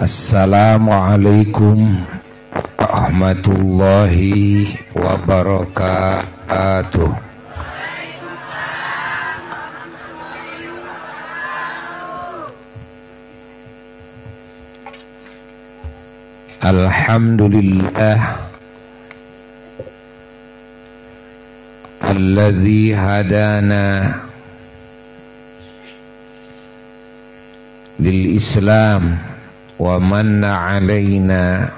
Assalamualaikum warahmatullahi wabarakatuh. Alhamdulillah alladzi hadana lil Islam wa manna alaina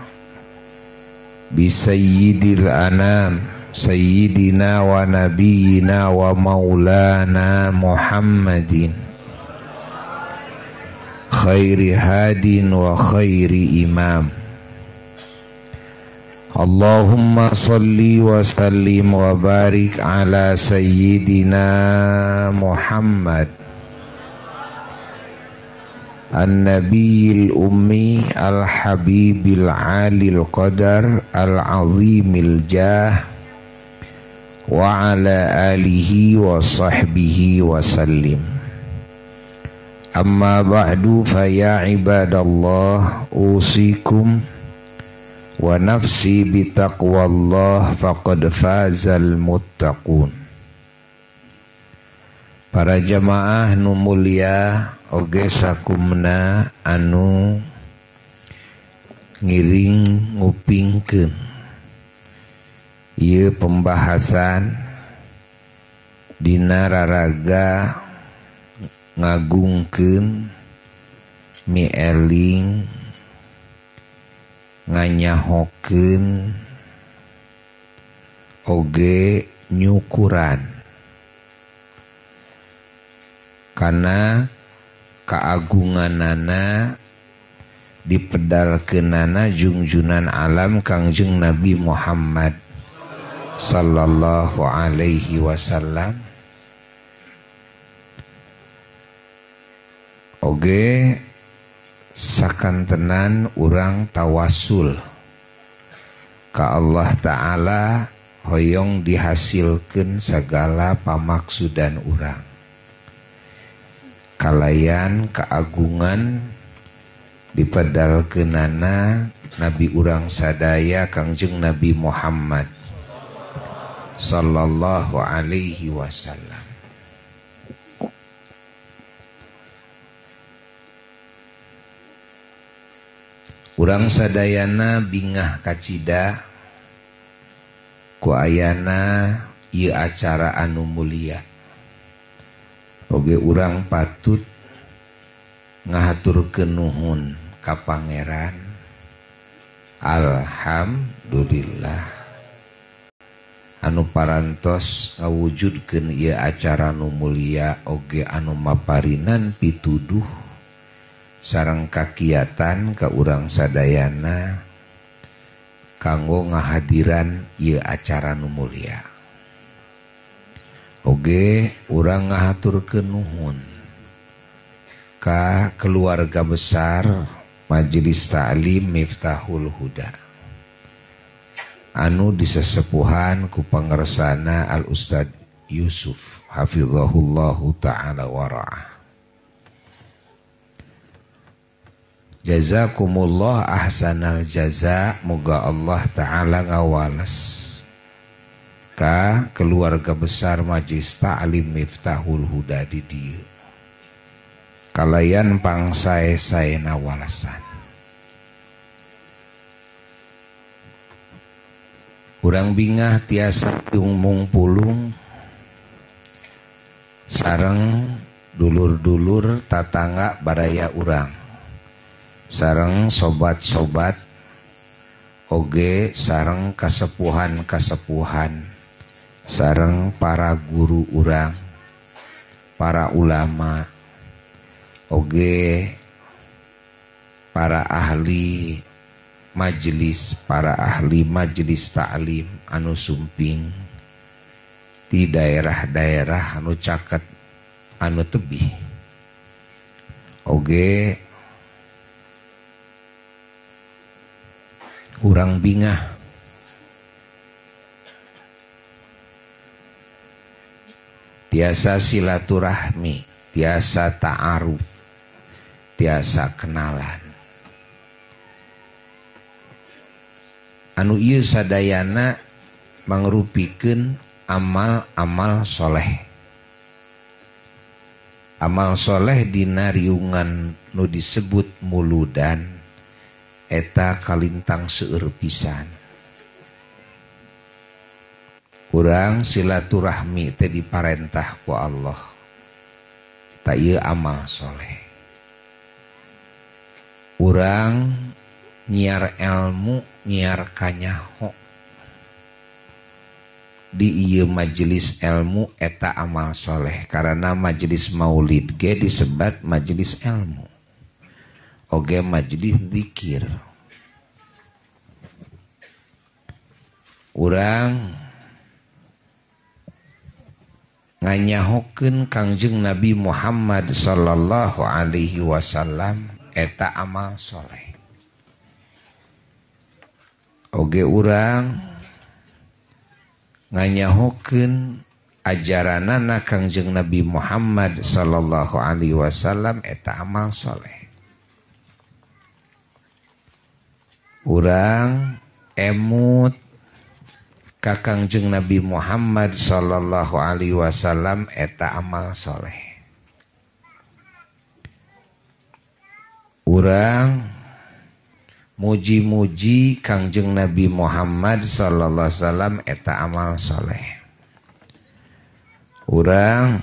bi sayyidil anam sayyidina wa nabiyyina wa maulana Muhammadin khairi hadin wa khairi imam. Allahumma salli wa sallim wa barik ala sayyidina Muhammad an-nabiyil ummi al-habibil alil qadar al-azimil jah wa ala alihi wa sahbihi wa sallim. Amma ba'du, fa ya ibadallah usikum wa nafsi bitaqwallah faqad fazal muttaqun. Para jamaah nu mulia oge sakumna anu ngiring ngupingkeun ieu pembahasan dina raraga ngagungkeun mieling nganyahokeun oge nyukuran kana keagunganana dipedalkeunana jungjunan alam Kangjeng Nabi Muhammad sallallahu alaihi wasallam. Oge sakantenan urang tawasul ka Allah Ta'ala hoyong dihasilkeun segala pamaksudan urang kalayan keagungan dipedalkeunana Nabi urang sadaya Kangjeng Nabi Muhammad sallallahu alaihi wasallam. Urang sadayana bingah kacida ku ayana ieu acara anu mulia. Oge urang patut ngahaturkeun nuhun ka Pangeran. Alhamdulillah anu parantos ngawujudkeun ieu acara nu mulia oge anu maparinan pituduh sareng kakiatan ka urang sadayana kanggo ngahadiran ieu acara nu mulia. Oge urang ngahaturkeun nuhun ka keluarga besar Majelis Ta'lim Miftahul Huda anu disesepuhan ku pangersana Al Ustad Yusuf hafizahullahu ta'ala wara'ah. Jazakumullah ahsanal jaza, moga Allah ta'ala ngawales ka keluarga besar Majelis Ta'lim Miftahul Huda di dieu kalayan pangsae-saena walesan. Urang bingah tiasa umung pulung sareng dulur-dulur tatangga baraya urang sareng sobat-sobat oge sareng kasepuhan-kasepuhan sareng para guru urang, para ulama oge para ahli majelis, para ahli majelis ta'lim anu sumping di daerah-daerah anu caket anu tebih oge urang bingah tiasa silaturahmi, tiasa ta'aruf, tiasa kenalan. Anu ieu sadayana mangrupikeun amal-amal soleh. Amal soleh dina riungan nu disebut muludan eta kalintang seueur pisan. Urang silaturahmi teh diparentah ku Allah. Ta ieu amal soleh. Urang nyiar ilmu, nyiar kanyaho di ieu majelis ilmu eta amal soleh, karena majelis maulid ge disebat majelis ilmu oge majelis zikir. Urang nganyahokeun Kangjeng Nabi Muhammad sallallahu alaihi wasallam eta amal soleh. Oge urang nganyahokeun ajaranana Kangjeng Nabi Muhammad sallallahu alaihi wasallam eta amal soleh. Urang emut ka Kangjeng Nabi Muhammad sallallahu alaihi wasallam eta amal soleh. Urang muji-muji Kangjeng Nabi Muhammad sallallahu alaihi wasallam eta amal soleh. Urang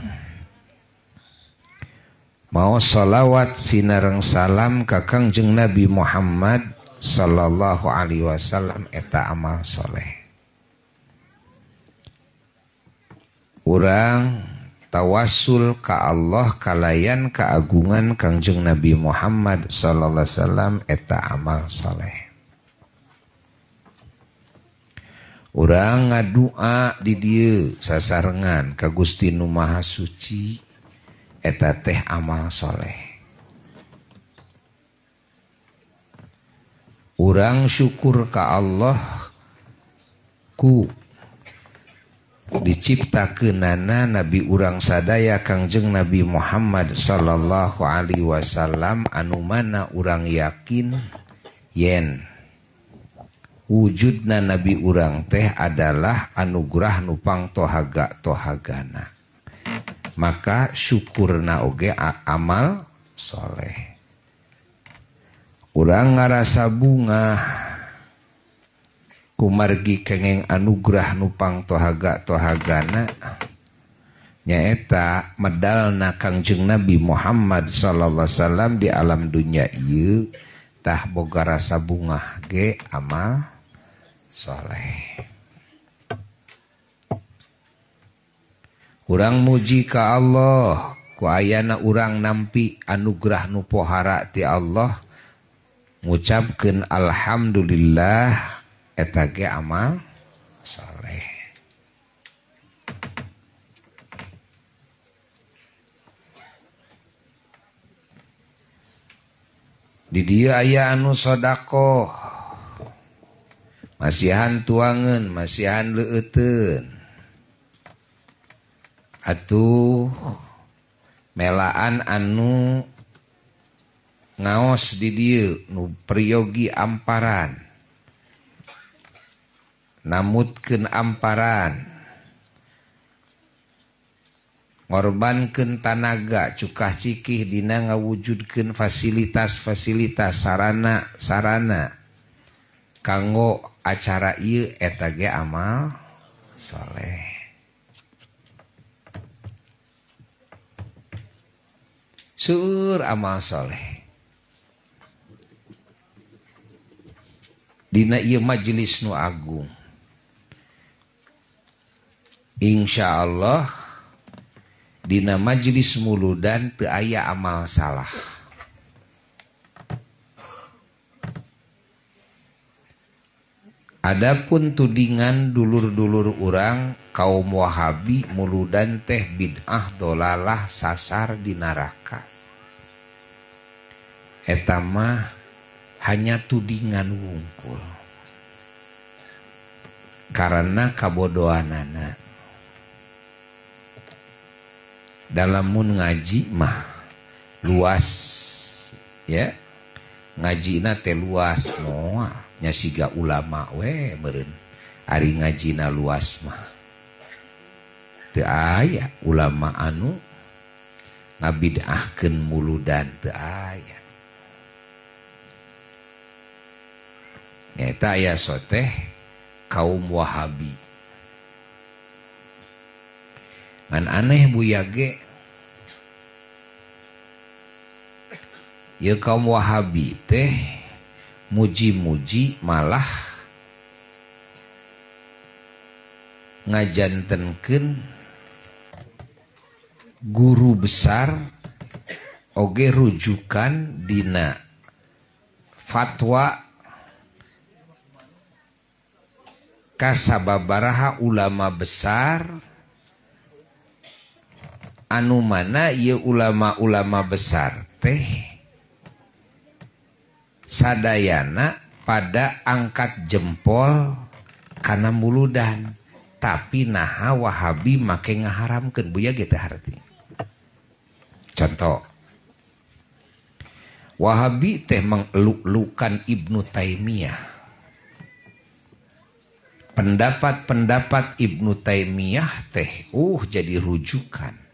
mau salawat sinareng salam ka Kangjeng Nabi Muhammad sallallahu alaihi wasallam eta amal soleh. Urang tawasul ka Allah kalayan keagungan Kangjeng Nabi Muhammad sallallahu alaihi wasallam eta amal soleh. Urang ngadua di dieu sasarengan ka Gusti Nu Maha Suci eta teh amal soleh. Urang syukur ka Allah ku diciptakeunana nabi urang sadaya Kangjeng Nabi Muhammad sallallahu alaihi wasallam anu mana urang yakin yen wujudna nabi urang teh adalah anugerah nupang tohaga tohagana. Maka syukurna oge amal soleh. Urang ngarasa bungah kumargi kengeng anugerah nupang tohaga tohagana nyaeta medalna Kangjeng Nabi Muhammad sallallahu alaihi wasallam di alam dunya ieu tah boga rasa bungah ge amal soleh. Urang muji ka Allah ku ayana urang nampi anugerah nu pohara ti Allah, ngucapkeun alhamdulillah eta ge amal soleh. Di dieu aya anu sedekah, masihan tuangeun, masihan leueuteun, atuh melaan anu ngaos di dieu nu priyogi amparan, namutkeun amparan, ngorbankeun tanaga cukah cikih dina ngawujudkeun fasilitas-fasilitas sarana-sarana kanggo acara ieu eta ge amal soleh. Seueur amal soleh dina ieu majelis nu agung. Insyaallah dina majelis muludan teu aya amal salah. Adapun tudingan dulur-dulur urang kaum Wahabi muludan teh bid'ah dolalah sasar di neraka. Eta mah hanya tudingan wungkul. Karena kabodohanana. Dalam mun ngaji mah luas ya, ngajina teh luas moal. Nya siga ulama we meureun ari ngajina luas mah. Teu aya ulama anu ngabid'ahkeun muludan, teu aya. Nyata aya soteh kaum Wahabi. Ngan aneh Buya ge ieu kaum Wahabi teh muji-muji malah ngajantenkeun guru besar oge rujukan dina fatwa kasababaraha ulama besar anu mana ieu ulama-ulama besar teh sadayana pada angkat jempol kana muludan, tapi naha Wahabi make ngaharamkeun. Buya ge teh harti. Contoh, Wahabi teh mengeluk-elukan Ibnu Taimiyah. Pendapat-pendapat Ibnu Taimiyah teh jadi rujukan.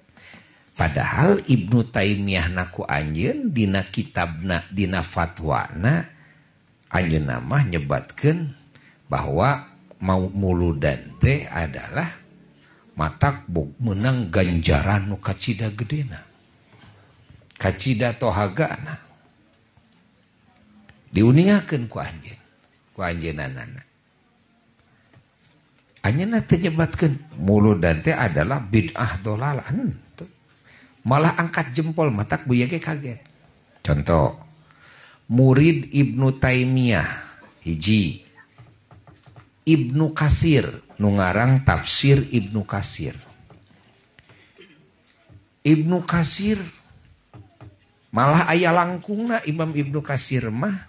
Padahal Ibnu Taimiyah naku anjeun dina kitabna, dina fatwana anjeunna mah nyebatkeun bahwa mau muludan teh adalah matak meunang ganjaran nu kacida gedena, kacida tohagana. Diuningakeun ku anjeun, ku anjeunanana. Anjeunna teh nyebatkeun muludan teh adalah bid'ah dolalah. Malah angkat jempol, matak Buya ge kaget. Contoh, murid Ibnu Taimiyah hiji, Ibnu Kasir nu ngarang tafsir Ibnu Kasir. Ibnu Kasir malah aya langkungna Imam Ibnu Kasir mah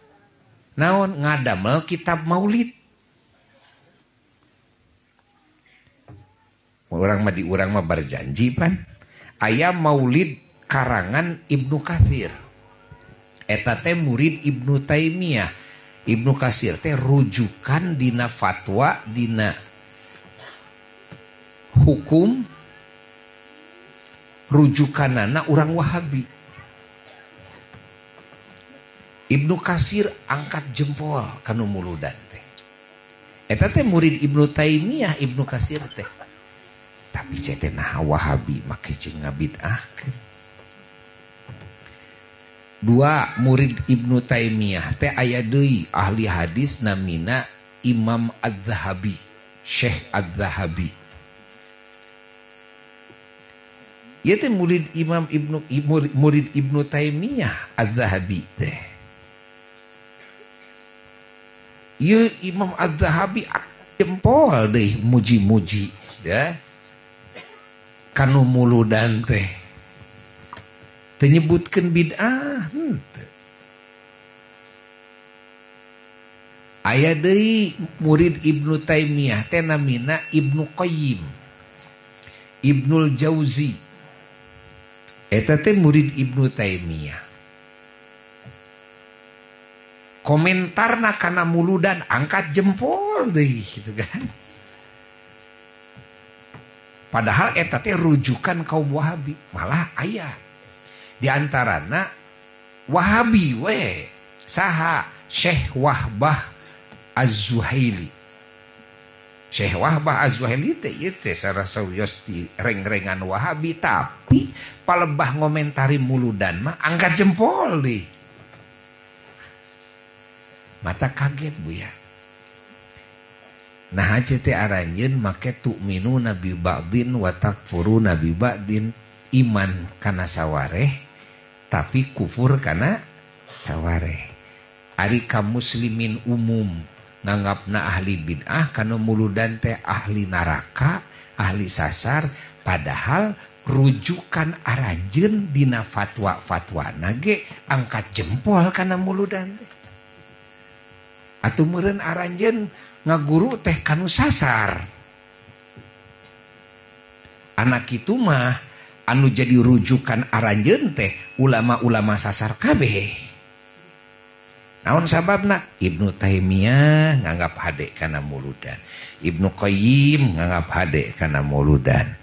naon ngadamel kitab Maulid. Urang mah di urang mah berjanji pan aya Maulid karangan Ibnu Katsir. Eta teh murid Ibnu Taimiyah. Ibnu Katsir teh rujukan dina fatwa, dina hukum, rujukanana urang Wahabi. Ibnu Katsir angkat jempol kanu muludan teh. Eta teh murid Ibnu Taimiyah Ibnu Katsir teh. Tapi teh naha Wahabi make jeung ngabid'ahkeun. Dua murid Ibnu Taimiyah teh aya deui ahli hadis namina Imam Az-Zahabi, Syekh Az-Zahabi. Ieu teh murid Imam Ibnu murid Ibnu Taimiyah Az-Zahabi teh. Ieu Imam Az-Zahabi jempol deui muji-muji ya. Kanu muludan teh teu nyebutkeun bid'ah henteu. Aya deui murid Ibnu Taimiyah teh namina Ibnu Qayyim, Ibnul Jauzi. Eta teh murid Ibnu Taimiyah. Komentarna kana muludan angkat jempol deui gitu kan. Padahal eta teh rujukan kaum Wahabi, malah aya di antarana Wahabi we saha Syekh Wahbah Az-Zuhaili. Syekh Wahbah Az-Zuhaili teh ieu teh sarasawios ti reng-rengan Wahabi, tapi palebah ngomentari muludan mah angkat jempol deui. Mata kaget Buya. Nah teh aranjeun make tu'minuna bi ba'din wa takfuruna bi ba'din, iman kana sawareh tapi kufur kana sawareh. Ari ka muslimin umum nganggapna ahli bid'ah kana muludan teh ahli neraka, ahli sasar, padahal rujukan aranjeun dina fatwa-fatwa nage angkat jempol kana muludan teh. Atuh meureun aranjeun ngaguru teh kanu sasar. Anak itu mah anu jadi rujukan aranjeun teh ulama-ulama sasar kabeh. Naon sababna? Ibnu Taimiyah nganggap hade kana muludan, Ibnu Qayyim nganggap hade kana muludan,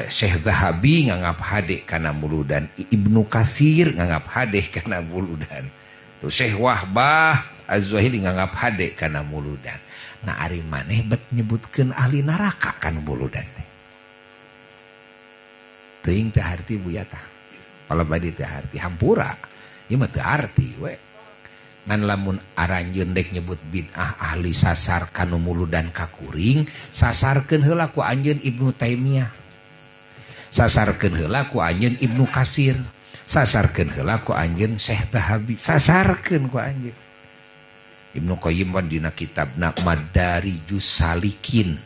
Syekh Zahabi nganggap hade kana muludan, Ibnu Katsir nganggap hade kana muludan, tuh Syekh Wahbah Az-Zuhaili nganggap hade kana muludan. Nah ari maneh bet nyebutkeun ahli neraka kana muludan teh. Teuing teh harti buya tah. Palebadi teh harti hampura. Ieu mah teu arti we. Ngan lamun aranjeun dek nyebut bid'ah ahli sasar kanu muludan kakuring, sasarkeun heula ku anjeun Ibnu Taimiyah, sasarkeun heula ku anjeun Ibnu Katsir, sasarkeun heula ku anjeun Syekh Zahabi, sasarkeun ku anjeun Ibnu Qayyim pan dina kitabna Madarijus Salikin,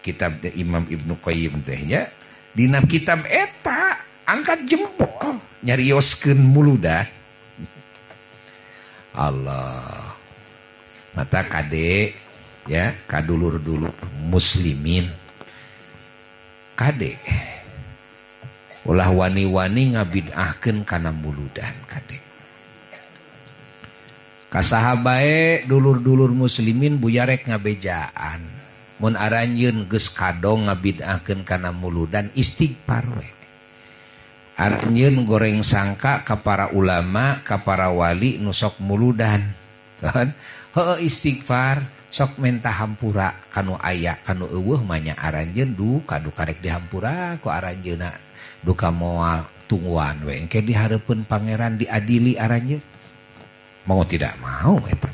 kitab Imam Ibnu Qayyim teh nya, dina kitab eta angkat jempol nyarioskeun muludan. Allah mata kade ya kadulur-dulur muslimin kade ulah wani-wani ngabid'ahkeun kana muludan kade kasaha bae dulur-dulur muslimin buyarek ngabejaan mun aranjeun geus kadong ngabid'ahkeun kana muludan istighfar we. Aranjeun goreng sangka ka para ulama, ka para wali nu sok muludan. Kan? Heueuh istighfar, sok menta hampura kanu aya, kanu eueuh mah nya aranjeun duka duka rek dihampura ku aranjeunna duka moal tungguan we. Engke dihareupeun pangeran diadili aranjeun. Mau tidak mau eta.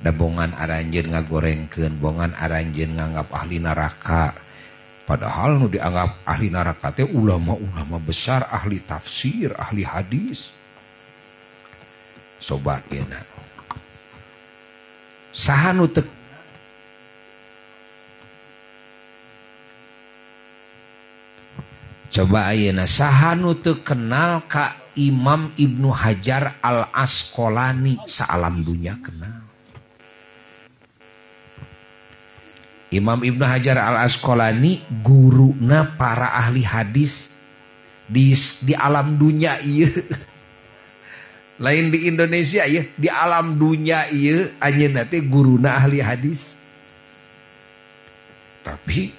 Da bongan aranjeun ngagorengkeun, bongan aranjeun nganggap ahli neraka. Padahal nu dianggap ahli neraka teh ulama-ulama besar, ahli tafsir, ahli hadis. Sobat yeuna. Saha nu teu coba ayeuna saha nu teu kenal ka Imam Ibnu Hajar Al-Asqalani, saalam dunya kenal. Imam Ibnu Hajar Al-Asqalani guruna para ahli hadis di alam dunia ieu. Lain di Indonesia ieu, di alam dunia ieu anjeunna teh guruna ahli hadis. Tapi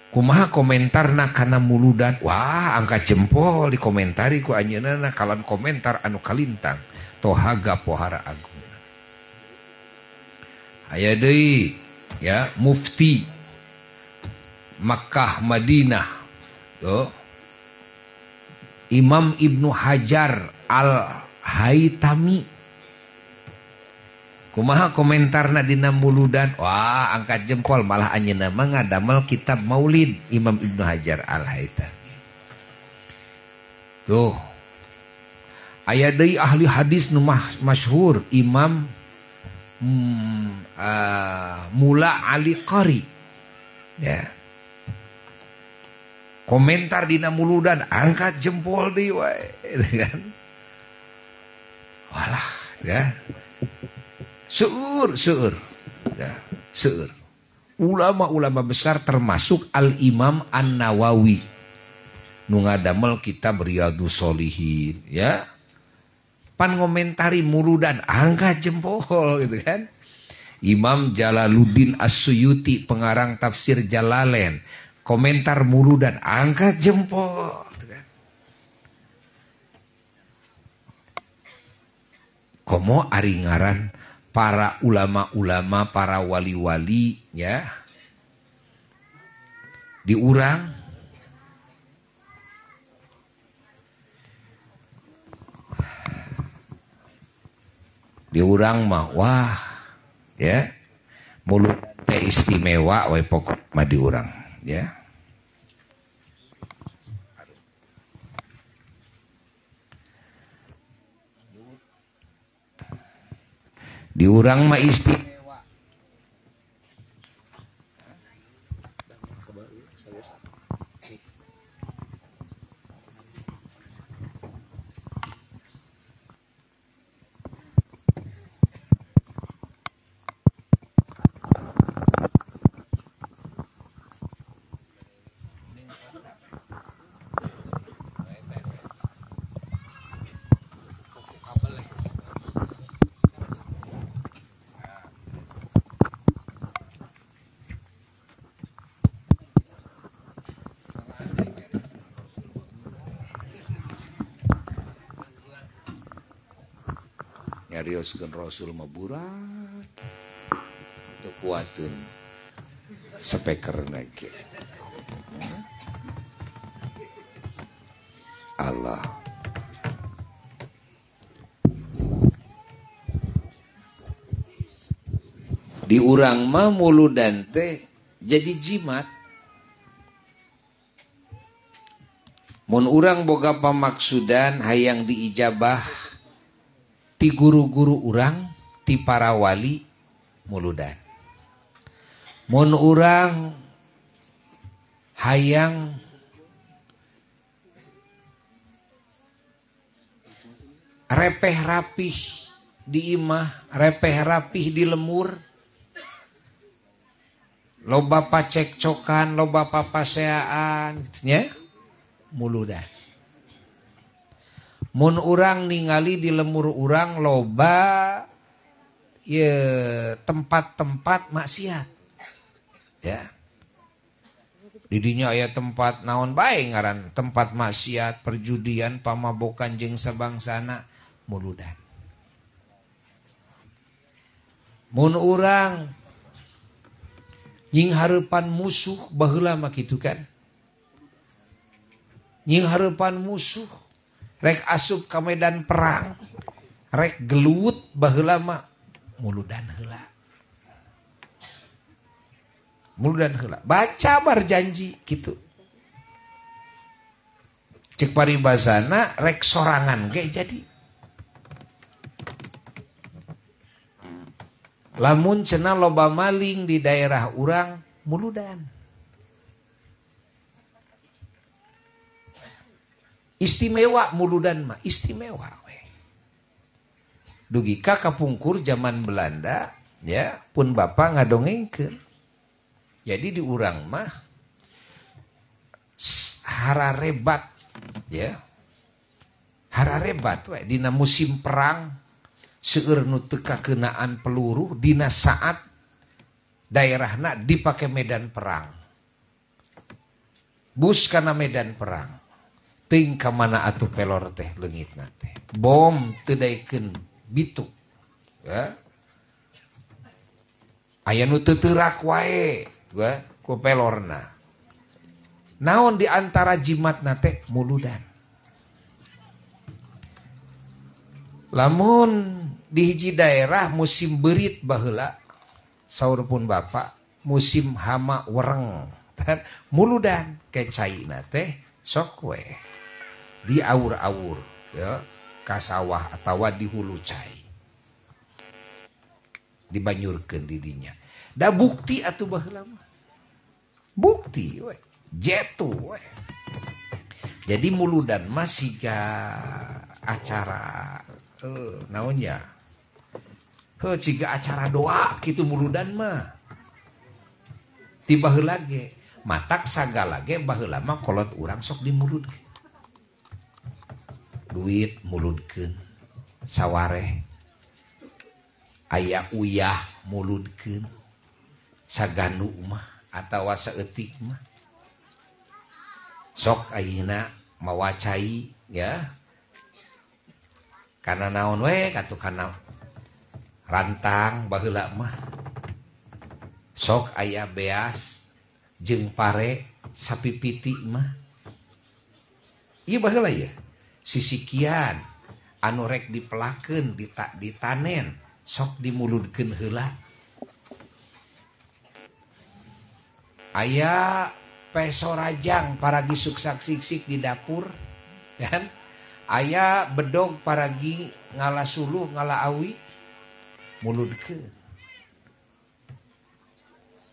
kumaha komentarna kana muludan? Wah, angkat jempol dikomentari ku anjeunna kalan komentar anu kalintang tohaga pohara agung. Aya deui ya mufti Makkah Madinah tuh Imam Ibnu Hajar Al-Haitami kumaha komentarna dina muludan? Wah, angkat jempol malah anjeunna mah ngadamel kitab Maulid Imam Ibnu Hajar Al-Haitami. Tuh aya deui ahli hadis nu masyhur Imam Mula Ali Qari ya. Komentar dina muludan angkat jempol deui wae gitu kan. Walah ya. Seueur seueur ya, seueur. Ulama-ulama besar termasuk Al-Imam An-Nawawi nu ngadamel kitab Riyadhus Shalihin ya. Pan ngomentari muludan angkat jempol gitu kan. Imam Jalaluddin As-Suyuti pengarang tafsir Jalalain komentar muludan angkat jempol gitu kan. Komo ari ngaran para ulama-ulama, para wali-wali ya diurang diurang mah wah ya mulut teh istimewa we pokok mah diurang ya. Diurang mah istimewa. Nyarioskeun Rasul mah burat. Teu kuateun speakerna ge. Allah. Di urang mah muludan teh jadi jimat. Mun urang boga pamaksudan hayang diijabah ti guru-guru urang, ti para wali muludan. Mun urang hayang repeh rapih di imah, repeh rapih di lemur, loba pacekcokan, loba papaseaan, nya muludan. Mun urang ningali di lemur urang loba ye tempat-tempat maksiat. Ya. Didinya aya tempat naon bae ngaran, tempat maksiat, perjudian, pamabokan jeung sabangsana muludan. Mun urang nying hareupan musuh baheula mah kitu kan. Nying hareupan musuh rek asup ka medan perang, rek gelut baheula mah muludan heula. Muludan heula. Baca barjanji kitu. Cek paribasana rek sorangan ge jadi. Lamun cenah loba maling di daerah urang muludan. Istimewa muludan mah, istimewa we. Dugi ka kapungkur zaman Belanda ya, pun bapak ngadongengkeun. Jadi di urang mah hararebat ya. Hararebat we dina musim perang seueur nu teu kakeunaan peluru dina saat daerahna dipake medan perang. Bus kana medan perang. Teuing ka mana atuh pelor teh leungitna teh. Bom teu daekeun bitu. Ya. Aya nu teu teurak wae ku pelorna. Naon di antara jimatna teh muludan. Lamun di hiji daerah musim berit baheula saur pun bapak musim hama wereng muludan kecaina teh sok we di awur-awur ya ka sawah atawa di hulu cai dibanyurkeun di dinya. Da bukti atuh baheula mah. Bukti we, jetu we. Jadi muludan mah siga acara naonnya? Heuh siga acara doa kitu muludan mah. Ti baheula ge, matak sagala ge baheula mah kolot urang sok dimuludkeun. Duit muludkeun, sawareh aya uyah muludkeun, saganu mah atawa saeutik mah. Sok ayeuna mawa cai ya. Kana naon we katuh kana rantang baheula mah. Sok aya beas jeung pare sapipiti mah. Ieu baheula ya. Sisikian anu rek dipelakeun ditanen sok dimuludkeun heula. Aya peso rajang paragi suksak-siksik di dapur kan. Aya bedog paragi ngala suluh ngala awi muludkeun.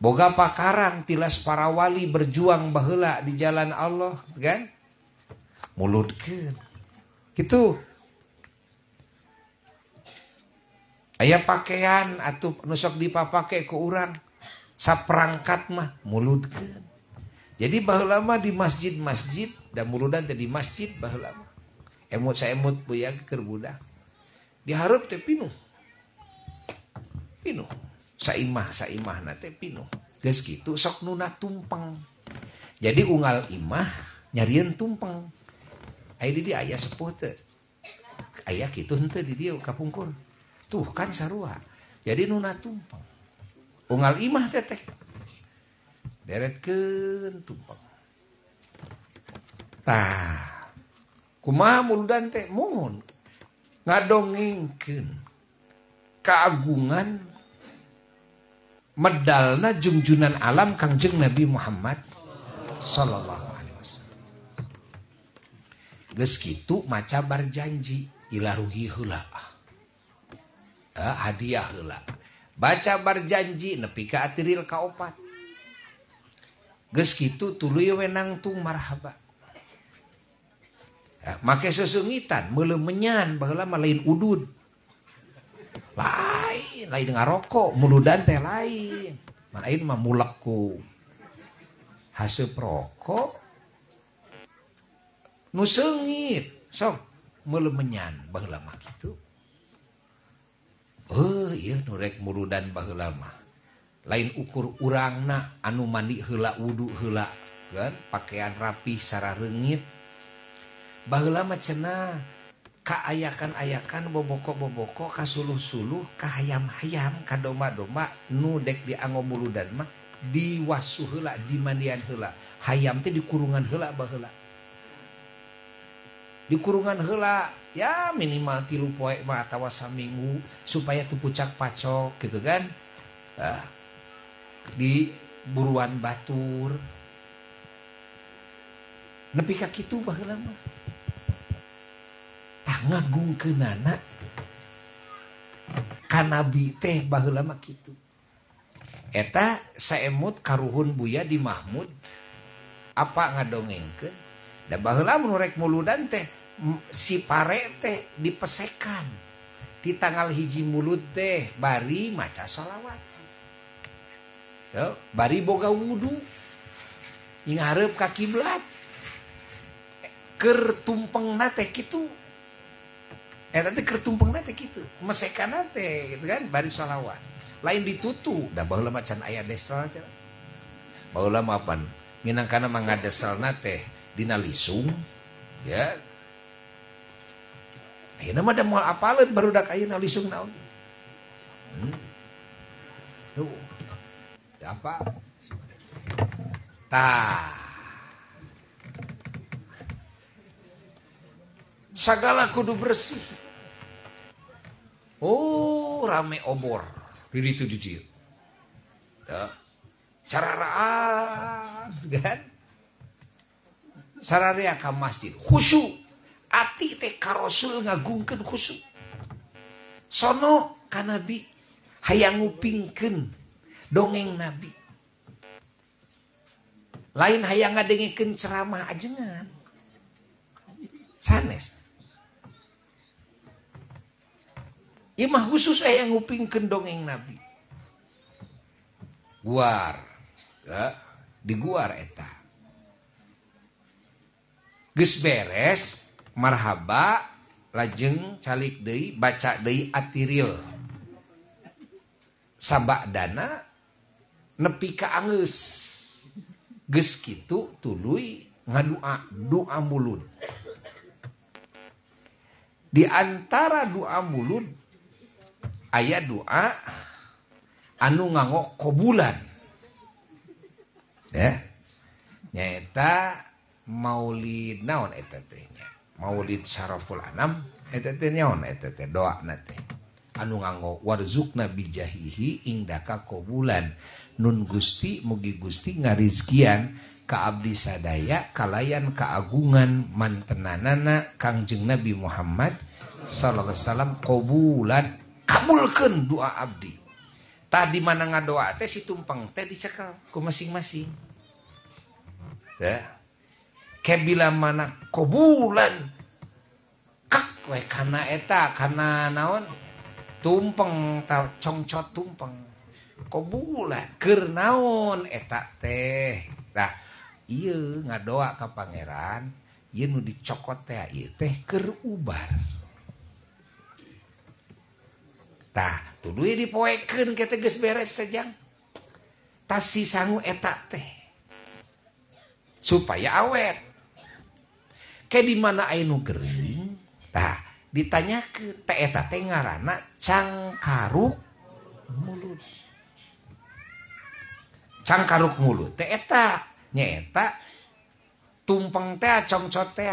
Boga pakarang tilas para wali berjuang baheula di jalan Allah kan. Muludkeun. Gitu. Aya pakaian atuh nu sok dipapake ku urang saperangkat mah muludkeun. Jadi baheula mah di masjid-masjid da muludan teh di masjid baheula mah. Emut saemut buya keur budak. Dihareup teh pinuh. Pinuh. Saimah-saimahna teh pinuh. Geus kitu sok nuna tumpeng. Jadi unggal imah nyarieun tumpeng. Aya di dieu aya sepuh teh. Aya kitu henteu di dieu kapungkur. Tuh kan sarua. Jadi nuna tumpeng. Unggal imah teteh. Deretkeun tumpeng. Tah. Kumaha muludan teh mun ngadongengkeun keagungan medalna jungjunan alam Kangjeng Nabi Muhammad sallallahu alaihi wasallam. Geus kitu maca barjanji ilaruhi heula. Hadiah heula. Baca barjanji nepi ka atiril kaopat. Geus kitu tuluy we nangtung marhaba. Make sesungitan meuleuh menyan baheula mah lain udud. Lain, lain ngarokok, muludan teh lain. Lain mah mulek ku haseup rokok nu seungit. Sok meuleuh menyan baheula mah kitu. Heuh, ieu nu rek muludan baheula mah. Lain ukur urangna anu mandi heula wudu heula, kan pakaian rapih sarareungit. Baheula mah cenah kaayakan-ayakan boboko-boboko kasuluh-suluh kahayam-hayam ka domba-domba nu dek dianggo muludan mah diwasuh heula dimandian heula. Hayam teh dikurungan heula baheula. Dikurungan heula ya minimal 3 poe mah atawa saminggu supaya teu pucak pacok gitu kan. Di buruan batur. Nepi ka kitu baheula mah. Ngagungkeunana ka nabi teh baheula mah kitu. Eta saemut karuhun Buya di Mahmud apa ngadongengkeun da baheula mun rek muludan teh si pare teh dipesekan di tanggal 1 mulud teh bari maca sholawat. Tuh, bari boga wudu ngareup ka kiblat. Keur tumpengna teh kitu. Eta teh keur tumpengna teh kitu, mesekana teh gitu kan bari sholawat. Lain ditutu, da baheula mah can aya desel cenah. Baheula mah pan minangkana mah ngadeselna teh dina lisung ya. Ayeuna mah da moal apaleun barudak ayeuna lisung naon. Tuh. Apa? Tah. Sagala kudu bersih. Oh, rame obor. Di ditu di dieu. Ya. Cararaan kan? Sararea ka masjid. Khusyuk. Ati teh ka Rasul ngagungkeun khusyuk. Sono ka Nabi hayang ngupingkeun dongeng Nabi. Lain hayang ngadengekeun ceramah ajengan. Sanes. Ieu mah khusus hayang ngupingkeun dongeng Nabi. Guar. Ya, diguar eta. Geus beres marhaba lajeng calik deui baca deui atiril. Sabadana nepi ka anggeus. Geus kitu tuluy ngadua doa mulud. Di antara doa mulud aya doa anu nganggo kobulan. Ya. Nyaeta maulid naon eta teh nya? Maulid Syaraful Anam eta teh naon eta teh doana teh. Anu nganggo warzukna bijahihi indaka kobulan. Nun Gusti mugi Gusti ngarizkian ka abdi sadaya kalayan keagungan mantenanana Kangjeng Nabi Muhammad sallallahu alaihi wasallam kobulan kabulkeun doa abdi. Tah di mana ngadoa teh si tumpeng teh dicekel ku masing-masing. Ya. Kebila mana kobulan kak we kana eta kana naon tumpeng ta congcot tumpeng kobulan keur naon eta teh. Tah ieu ngadoa ka pangeran ieu nu dicokot teh ieu teh keur ubar. Tah tuluy dipoekeun ke teh geus beres sejang. Tas si sangu eta teh supaya awet. Ke di mana aya nu gering, tah Ditanyakeun teh eta teh ngaranna cangkaruk mulut. Cangkaruk mulut teh eta nyaeta tumpeng teh congcot teh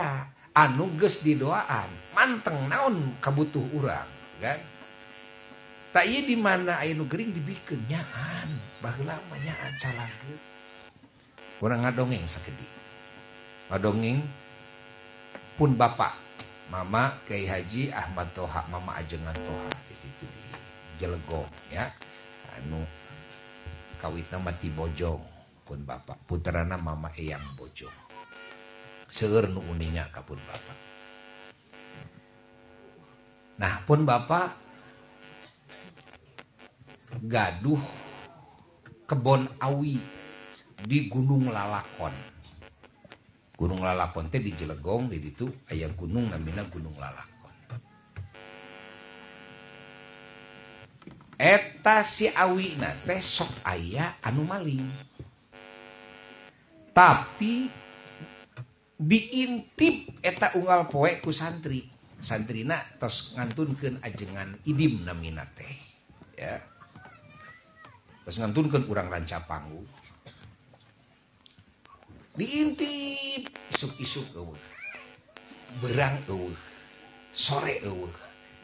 anu geus didoaan manteng naon kabutuh urang kan. Tak ieu di mana aya nu gering dibikeun nyaan baheula mah nyaan calageut. Urang ngadongeng sakedik. Ngadongeng pun bapak Mama Kiai Haji Ahmad Toha, Mama Ajengan Toha itu di Jelegong ya. Anu kawitna mah ti Bojong pun bapak, putrana Mama Eyang Bojong. Seueur nu uninga ka pun bapak. Nah, pun bapak gaduh kebon awi di Gunung Lalakon. Gunung Lalakon teh di Jelegong di ditu aya gunung namina Gunung Lalakon. Eta si awina teh sok aya anu maling. Tapi diintip eta unggal poe ku santri. Santrina tos ngantunkeun ajengan idim namina teh. Ya. Tos ngantunkeun urang ranca panggung. Diintip isuk-isuk eueuh. Berang eueuh. Sore eueuh.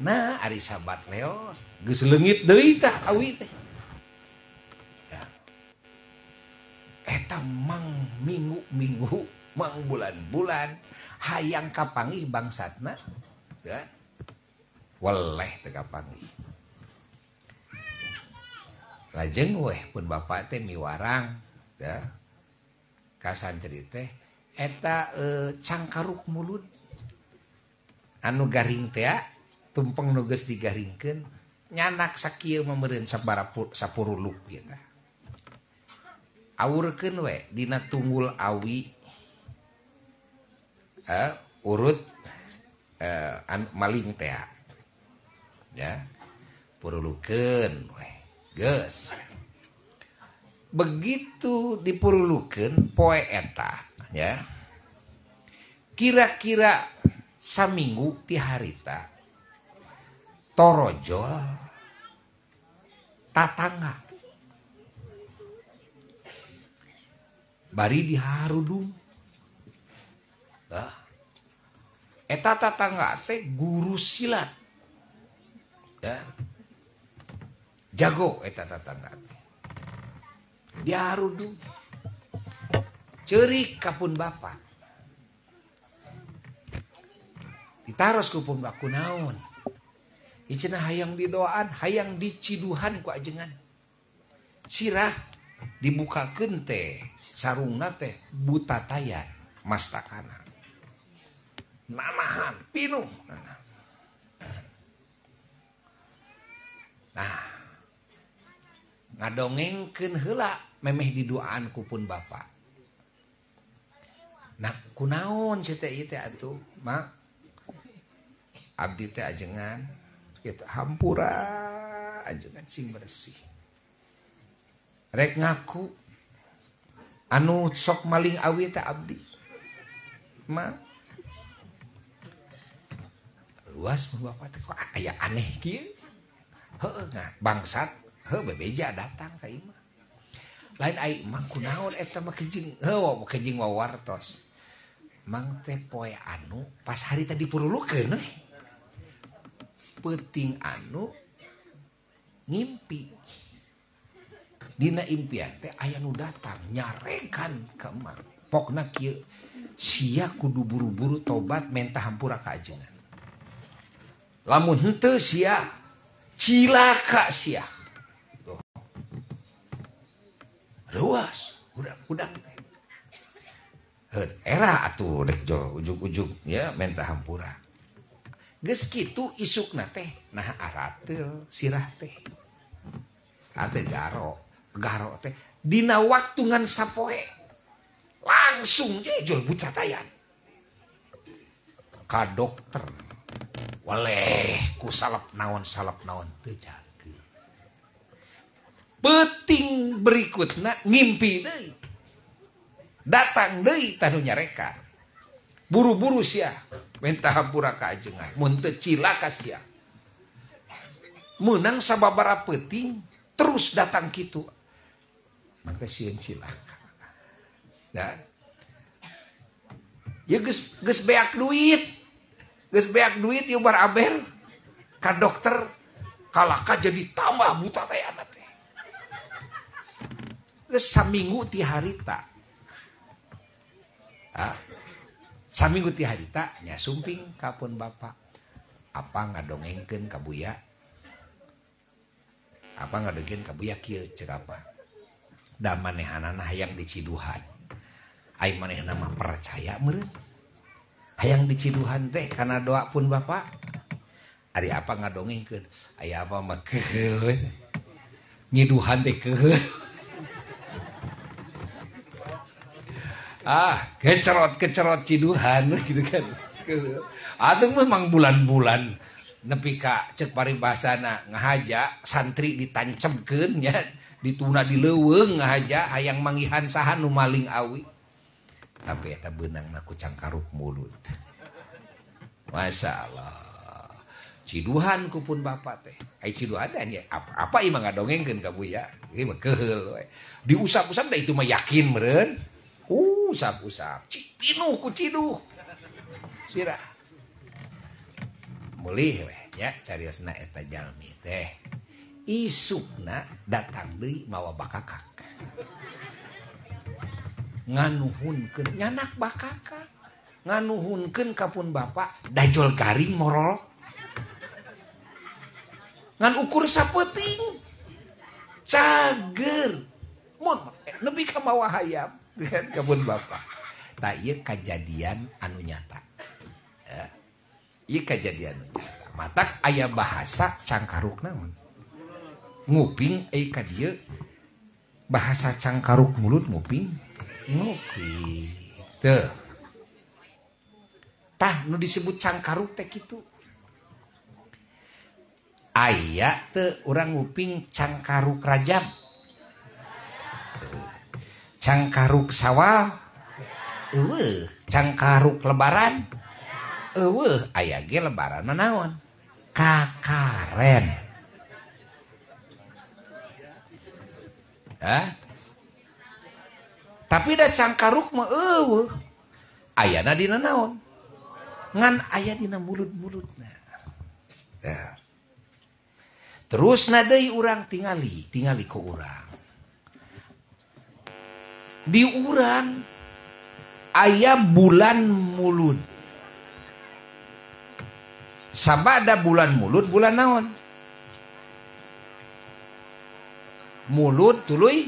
Nah, ari sabat leos geus leungit deui tah awi teh. Ya. Eta mang minggu-minggu, mang bulan-bulan hayang kapanggih bangsatna, ya. Weleh teu kapanggih. Lajeng weh pun bapak teh miwarang, ya. Ka santri teh eta cangkaruk mulut anu garing teh tumpeng nu geus digaringkeun nyanak sakieu meureun sapuruluk ieu tah. Awurkeun we dina tunggul awi urut maling teh ya purulukeun we geus. Begitu dipurulukeun poe eta ya. Kira-kira saminggu ti harita torojol tatangga bari diharudung. Nah, eta tatangga teh guru silat. Ya. Jago eta tatangga teh. Diharudung. Ceurik ka pun bapak. Ditaros ku pun bapak kunaon. Ieu cenah hayang didoaan, hayang diciduhan ku ajengan. Sirah dibukakeun teh sarungna teh butatayan mastakana. Nanahan pinuh. Nah, ngadongengkeun heula memeh diduaan ku pun bapak. Nah, kunaon cenah teh ieu teh atuh, Mak? Abdi teh ajengan kitu hampura ajengan sing bersih. Rek ngaku anu sok maling awi teh abdi. Mak. Luas bapak teh kok aya aneh kieu. Heuh bangsat, heuh bebeja datang ka imah. Lain ai mang kunaon eta mah kejing, heuh kejing wawartos. Mang teh poe anu pas hari tadi purulukeun we. Peuting anu ngimpi. Dina impian teh aya nu datang nyarekan ka emang. Pokna kieu sia kudu buru-buru tobat menta hampura ka ajengan. Lamun henteu sia cilaka sia. Tuh. Luas hudang-hudang teh. Heuh era atuh rek ujug-ujug ya menta hampura. Geus kitu isukna teh nah arateul sirah teh. Ate garo, garo teh dina waktu ngan sapoe langsung jejol bucatayan. Ka dokter waleh ku salep naon teu jaga. Peuting berikutna ngimpi deui. Datang deui tah nu nyareka. Buru-buru sia Minta hampura ka ajengan. Mun teu cilaka sia. Meunang sababaraha peuting terus datang kitu. Mangka sieun cilaka. Nah. Ya geus beak duit. Geus beak duit ieu bar aber ka dokter kalaka jadi tambah buta teh anak teh. Geus saminggu ti harita. Ah. Saminggu ti harita nya sumping ka pun bapak. Apa ngadongengkeun ka Buya? Apa ngadongengkeun ka Buya kieu ceuk apa? Da manehanana hayang diciduhan. Ai manehna mah percaya meureun. Hayang diciduhan teh kana doa pun bapak. Ari apa ngadongengkeun? Aya apa mah keheul we. Nyiduhan teh keheul. Ah, kecerot-kecerot ciduhan gitu kan. Atuh memang bulan-bulan nepi ka ceuk paribasana ngahaja santri ditancebkeun nya, dituna di leuweung ngahaja hayang manggihan saha nu maling awi. Tapi eta beunangna ku cangkaruk mulut. Masya Allah. Ciduhan ku pun bapak teh. Ai ciduhan teh nya apa ieu mah ngadongengkeun ka Buya. Ieu mah keheul we. Diusap-usap da itu mah yakin meureun. Usap-usap, cik pinuh ku ciduh. Sirah. Mulih weh nya cariosna eta jalmi teh. Isukna datang deui mawa bakakak. Nganuhunkeun nyanak bakakak. Nganuhunkeun ka pun bapak dajol garing morol. Ngan ukur sapeuting. Cager. Mun nepi ka mawa hayam. Kan kebun bapak. Tah ieu kajadian anu nyata. Ieu kajadian anu nyata. Matak aya bahasa cangkaruk naon? Nguping euy ka dieu bahasa cangkaruk mulut nguping. Nguping. Teu. Tah nu disebut cangkaruk teh kitu. Aya teu urang nguping cangkaruk Rajab. Cangkaruk Sawal, eueuh, cangkaruk Lebaran, eueuh, aya ge lebaran naon? Kakaren. Hah? Tapi da cangkaruk mah eueuh. Ayana dina naon? Ngan aya dina mulut-mulutna. Nah. Terus na deui urang tingali, tingali ku urang. Di urang aya bulan mulud. Sabada bulan mulud bulan naon? Mulud tuluy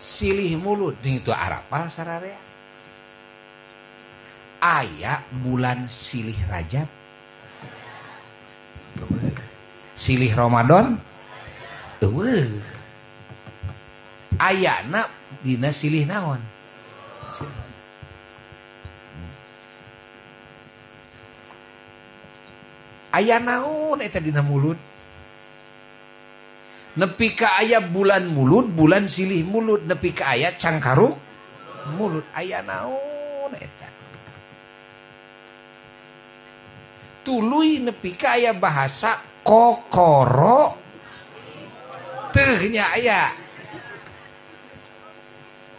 silih mulud. Ning itu arapal sararea. Aya bulan silih Rajab. Silih Ramadan. Eueuh. Ayana dina silih naon? Silih. Aya naon eta dina mulut? Nepi ka aya bulan mulut, bulan silih mulut, nepi ka aya cangkaruk mulut, aya naon eta? Tuluy nepi ka aya bahasa kokoro teuh nya aya.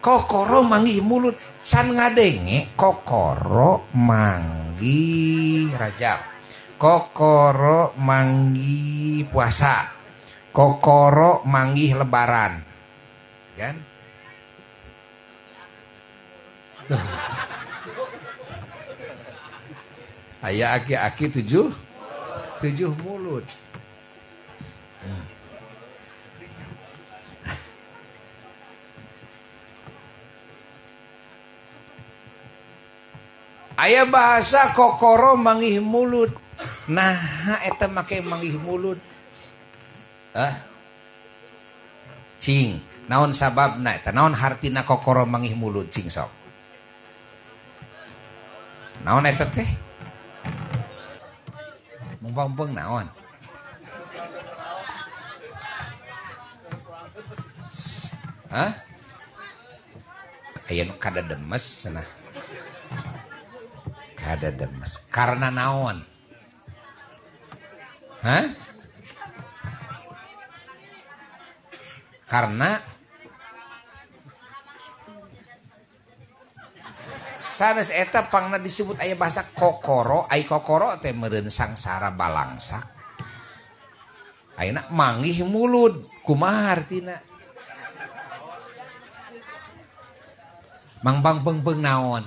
Kokoro manggih mulut can ngadenge kokoro manggih Rajab, kokoro manggih puasa, kokoro manggih lebaran, kan? Aya aki-aki tujuh mulut. Aya bahasa kokoro manggih mulut. Nah, eta make manggih mulut. Ah. Cing, naon sababna eta? Naon hartina kokoro manggih mulut cing sok? Naon eta teh? Mumpang-mumpang naon? Hah? Aya nu kada demes cenah. Kadademes. Karena naon? Hah? Karena sanes eta pangna disebut aya bahasa kokoro, ai kokoro teh meureun sangsara balangsak. Ayeuna manggih mulud, kumaha artina? Mangbang peungpeung naon?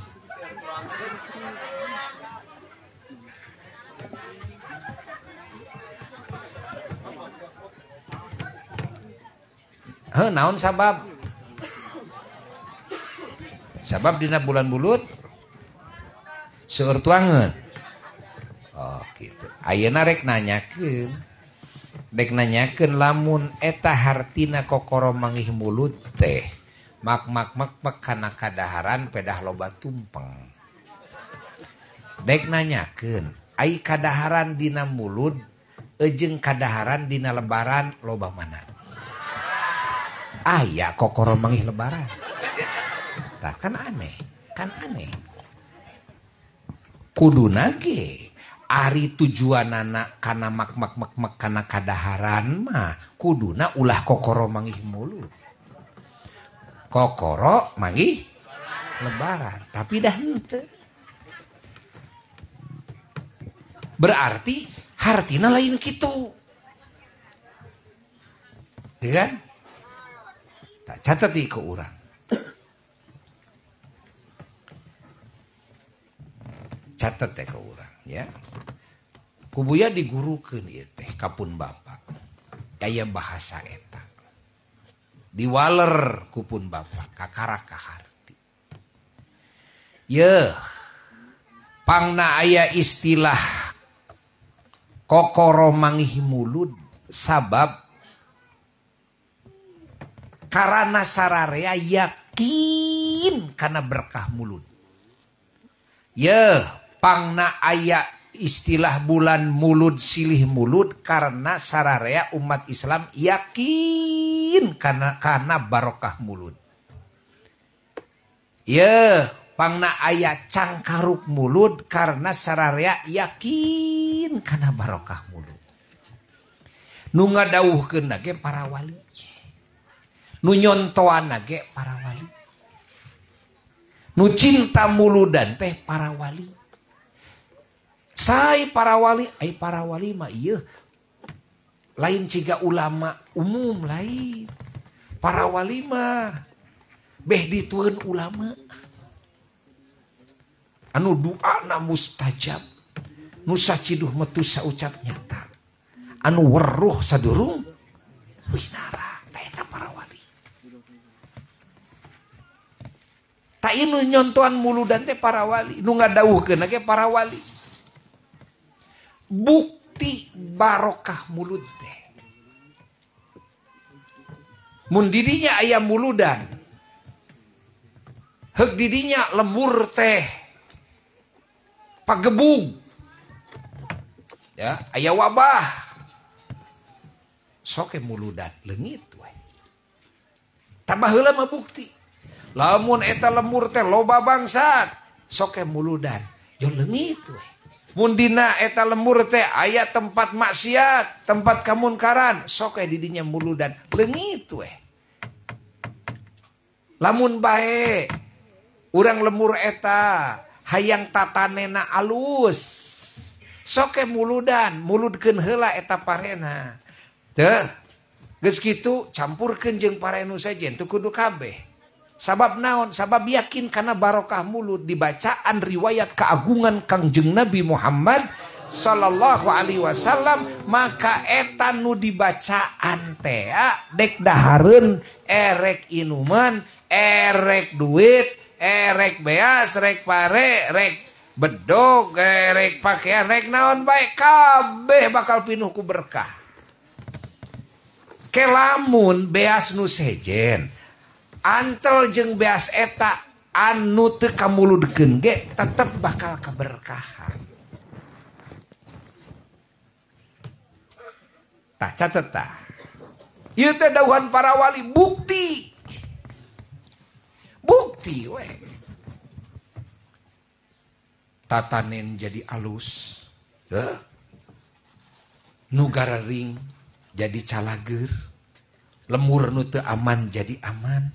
Heuh, naon sabab? Sabab dina bulan bulut seueur tuangeun. Oh gitu. Ayeuna rek nanyakeun. Rek nanyakeun lamun eta hartina kokoro manggih mulut teh mak mak mak mak kana kadaharan pedah loba tumpeng. Rek nanyakeun ai kadaharan dina mulud jeung kadaharan dina lebaran loba mana? Aya kokoro manggih lebaran. Tah kan aneh, kan aneh. Kuduna ge ari tujuanana kana mak mak mak mak kana kadaharan mah kuduna ulah kokoro manggih mulut. Kokoro manggih lebaran, tapi dah henteu. Berarti hartina lain kitu. Ya kan? Tak catat di ke urang. Catat teh ke urang ya. Kubuya digurukeun ieu teh kapun bapak. Aya bahasa eta. Diwaler kupun bapak kakarak kaharti. Yeuh. Pangna aya istilah kokoro manggih mulud sabab karana sararea yakin kana berkah mulud. Yeuh, pangna aya istilah bulan mulud silih mulud karena sararea umat Islam yakin kana barokah mulud. Yeuh, pangna aya cangkaruk mulud karena sararea yakin kana barokah mulud. Nu ngadawuhkeun ge para wali. Nu nyontoan ge para wali. Nu cinta muludan teh para wali. Sai para wali, ai para wali mah ieu lain ciga ulama umum lain. Para wali mah beh ditueun ulama. Anu doana mustajab, nu saciduh metu saucap nyata. Anu weruh sadurung winara, tah eta para wali. Tak nu nyontoan muludan teh para wali, nu ngadawuhkeun ge para wali. Bukti barokah mulud teh. Mun didinya aya muludan, heuk didinya lembur teh pagebug. Ya, aya wabah. Sok muludan leungit we. Tambah heula mah bukti. Lamun eta lemur teh loba bangsat, sok muludan, jo leungit we. Mun dina eta lemur teh aya tempat maksiat, tempat kamunkaran, sok di dinya muludan, leungit we. Lamun bae urang lemur eta hayang tatanena alus, sok muludan, muludkeun heula eta parena. Teu, geus kitu campurkeun jeung parenu sejen teu kudu kabeh. Sabab naon? Sabab yakin karena barokah mulut dibacaan riwayat keagungan Kangjeng Nabi Muhammad sallallahu alaihi wasallam, maka eta nu dibacaan teh dek dahareun, erek inuman, erek duit, erek beas, rek pare, rek bedog, erek pakaian, rek naon bae kabeh bakal pinuh ku berkah. Kelamun beas nu sejen antel jeung beas eta anu teu kamuludkeun ge tetep bakal kaberkahan. Tah catet tah. Ieu teh dawuhan para wali bukti. Bukti we. Tatanen jadi alus. Nu garering jadi calager. Lemur nu teu aman jadi aman.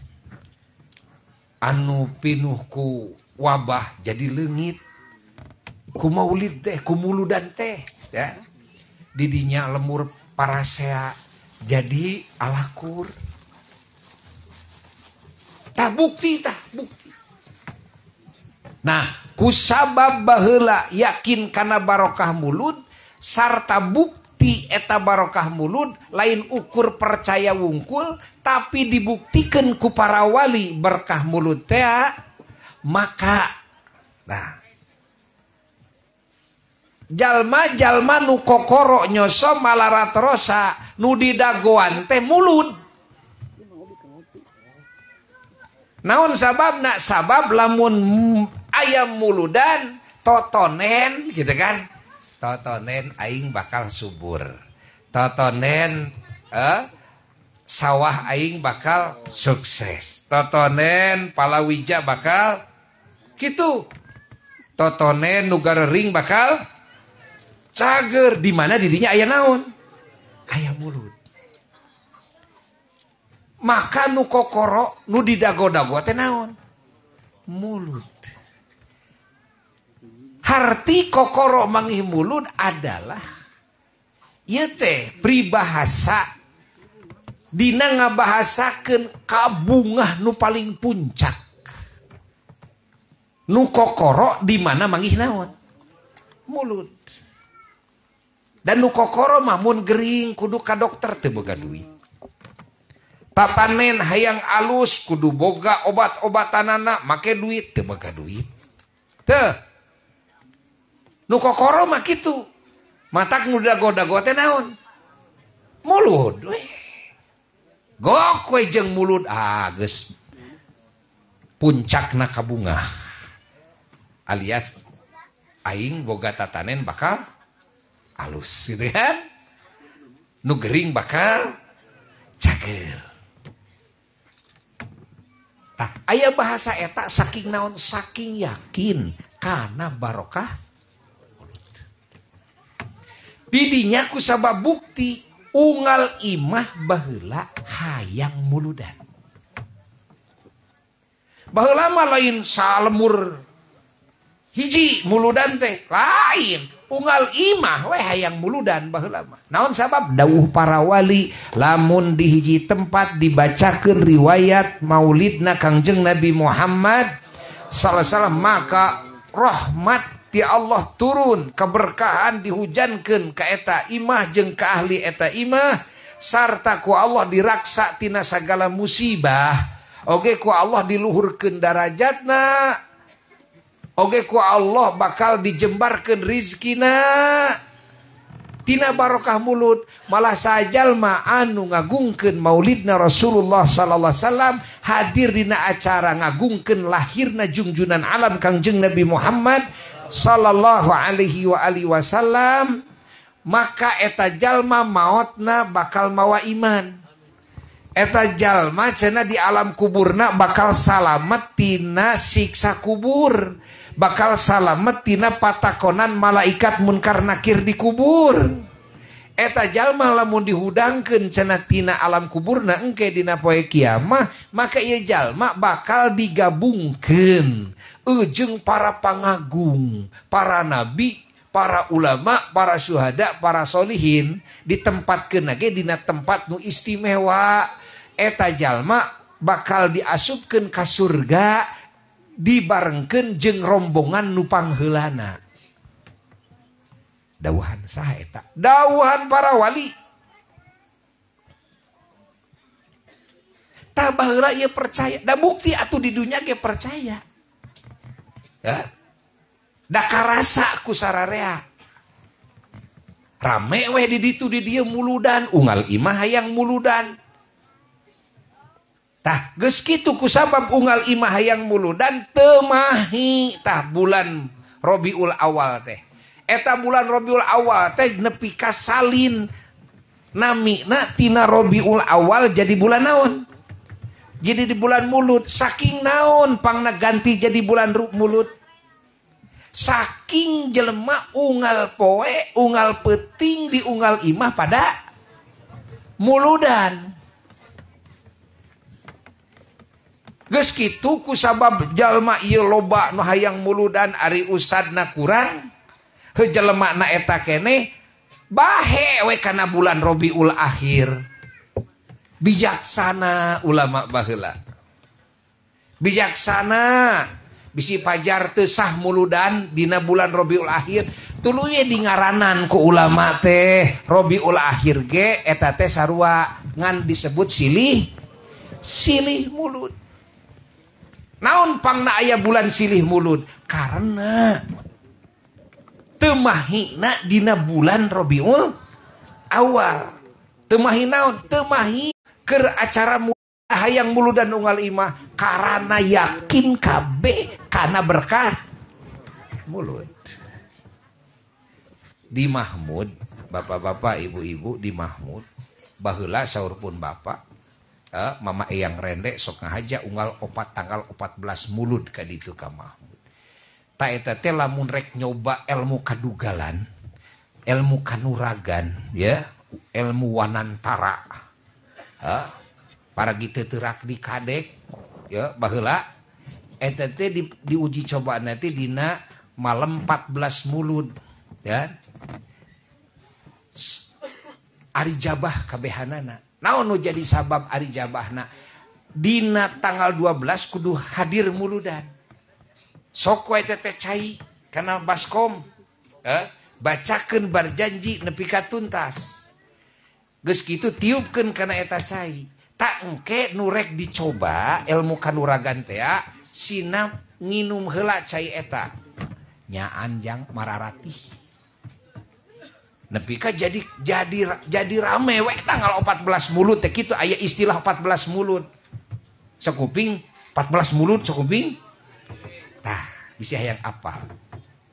Anu pinuh ku wabah jadi leungit. Ku maulid teh, ku muludan teh, ya. Didinya lemur parasea jadi alakur. Tah bukti, tah bukti. Nah, kusabab baheula yakin kana barokah mulud sarta bukti eta barokah mulud lain ukur percaya wungkul tapi dibuktikeun ku para wali berkah mulud teh, maka nah jalma-jalma nu kokoro nyoso malaratrosa nu didagoan teh mulud. Naon sababna? Sabab lamun ayam muludan totonen gitu kan. Totonen aing bakal subur. Totonen sawah aing bakal sukses. Totonen palawija bakal gitu. Totonen nu garering bakal cager. Di mana didinya aya naon? Aya mulut. Maka nu kokoro nu didago-dago teh naon? Mulut. Harti kokoro mangih mulut adalah ieu teh pribahasa dina ngabahasakeun kabungah nu paling puncak. Nu kokoro di mana mangih naon? Mulut. Dan nu kokoro mah mun gering kudu ka dokter teu boga duit. Tatanen hayang alus kudu boga obat-obatanana make duit teu boga duit. Teu. Nu kokoro mah kitu. Matak nu dago-dago teh naon? Mulut we. Gok we jeung mulut ah geus puncakna kabungah. Alias aing boga tatanen bakal alus gitu kan. Nu gering bakal cager. Tah aya bahasa eta saking naon? Saking yakin kana barokah mulut. Didinya ku sabab bukti unggal imah baheula hayang muludan. Baheula mah lain salemur hiji muludan teh lain. Unggal imah we hayang muludan baheula mah. Naon sabab? Dawuh para wali lamun di hiji tempat dibacakeun riwayat maulidna Kangjeng Nabi Muhammad sallallahu alaihi wasallam, maka rahmat ti Allah turun, keberkahan dihujankeun ka eta imah jeung ka ahli eta imah, sarta ku Allah diraksa tina sagala musibah, oge ku Allah diluhurkeun darajatna, oge ku Allah bakal dijembarkeun rizkina tina barokah mulut. Malah sajalma anu ngagungkeun maulidna Rasulullah sallallahu alaihi wasallam hadir dina acara ngagungkeun lahirna jungjunan alam Kangjeng Nabi Muhammad sallallahu alaihi wa alihi wasallam, maka eta jalma maotna bakal mawa iman. Eta jalma cenah di alam kuburna bakal salamet tina siksa kubur, bakal salamet tina patakonan malaikat munkar nakir di kubur. Eta jalma lamun dihudangkeun cenah tina alam kuburna engke dina poe kiamah, maka ieu jalma bakal digabungkeun jeung para pangagung, para nabi, para ulama, para syuhada, para solihin, ditempatkeun ge dina tempat nu istimewa. Eta jalma bakal diasupkeun ka surga dibarengkeun jeung rombongan nu pangheulana. Dawuhan saha eta? Dawuhan para wali. Tah baheula ieu percaya, da bukti atuh di dunya ge percaya. Ya. Da karasa ku sararea. Rame weh di ditu di dieu muludan, unggal imah hayang muludan. Tah geus kitu kusabab unggal imah hayang muludan teu mahi tah bulan Rabiul Awal teh. Eta bulan Rabiul Awal teh nepi ka salin namina tina Rabiul Awal jadi bulan naon? Jadi di bulan mulut. Saking naon pangna ganti jadi bulan mulut? Saking jelema unggal poe, unggal peuting di unggal imah pada muludan. Geus kitu ku sabab jalma ieu loba nu hayang muludan ari ustadna kurang, heuh jelemana eta keneh bahe we kana bulan Rabiul Akhir. Bijaksana ulama baheula. Bijaksana bisi pajar teu sah muludan dina bulan Rabiul Akhir, tuluy dingaranan ku ulama teh Rabiul Akhir ge eta teh sarua ngan disebut silih silih mulud. Naon pangna aya bulan silih mulud? Karena teu mahina dina bulan Rabiul Awal. Teu mahi naon? Teu mahi keur acara hayang muludan unggal imah karena yakin kabeh kana berkah mulut. Di Mahmud, bapak-bapak, ibu-ibu di Mahmud, baheula saur pun bapak, mama eyang rende sok ngahaja unggal opat tanggal 14 mulud ka ditu ka Mahmud. Ta eta teh lamun rek nyoba ilmu kadugalan, ilmu kanuragan, ya, ilmu wanantara. Para gitu terak di kadek ya baheula eta teh diuji coba nanti dina malam 14 mulud ya. Ari jabah kabehanana. Naon nu jadi sabab ari jabahna? Dina tanggal 12 kudu hadir muludan. Sok we teh cai kana baskom, bacakeun barjanji nepi ka tuntas. Geus kitu tiupkeun kana eta cai. Tak engke nurek dicoba ilmu kanuragan teh sina nginum heula cai eta nyaan jang mararatih nepi ka jadi rame we tanggal 14 mulut teh kitu aya istilah 14 mulut sakuping 14 mulut sakuping tah bisi hayang apal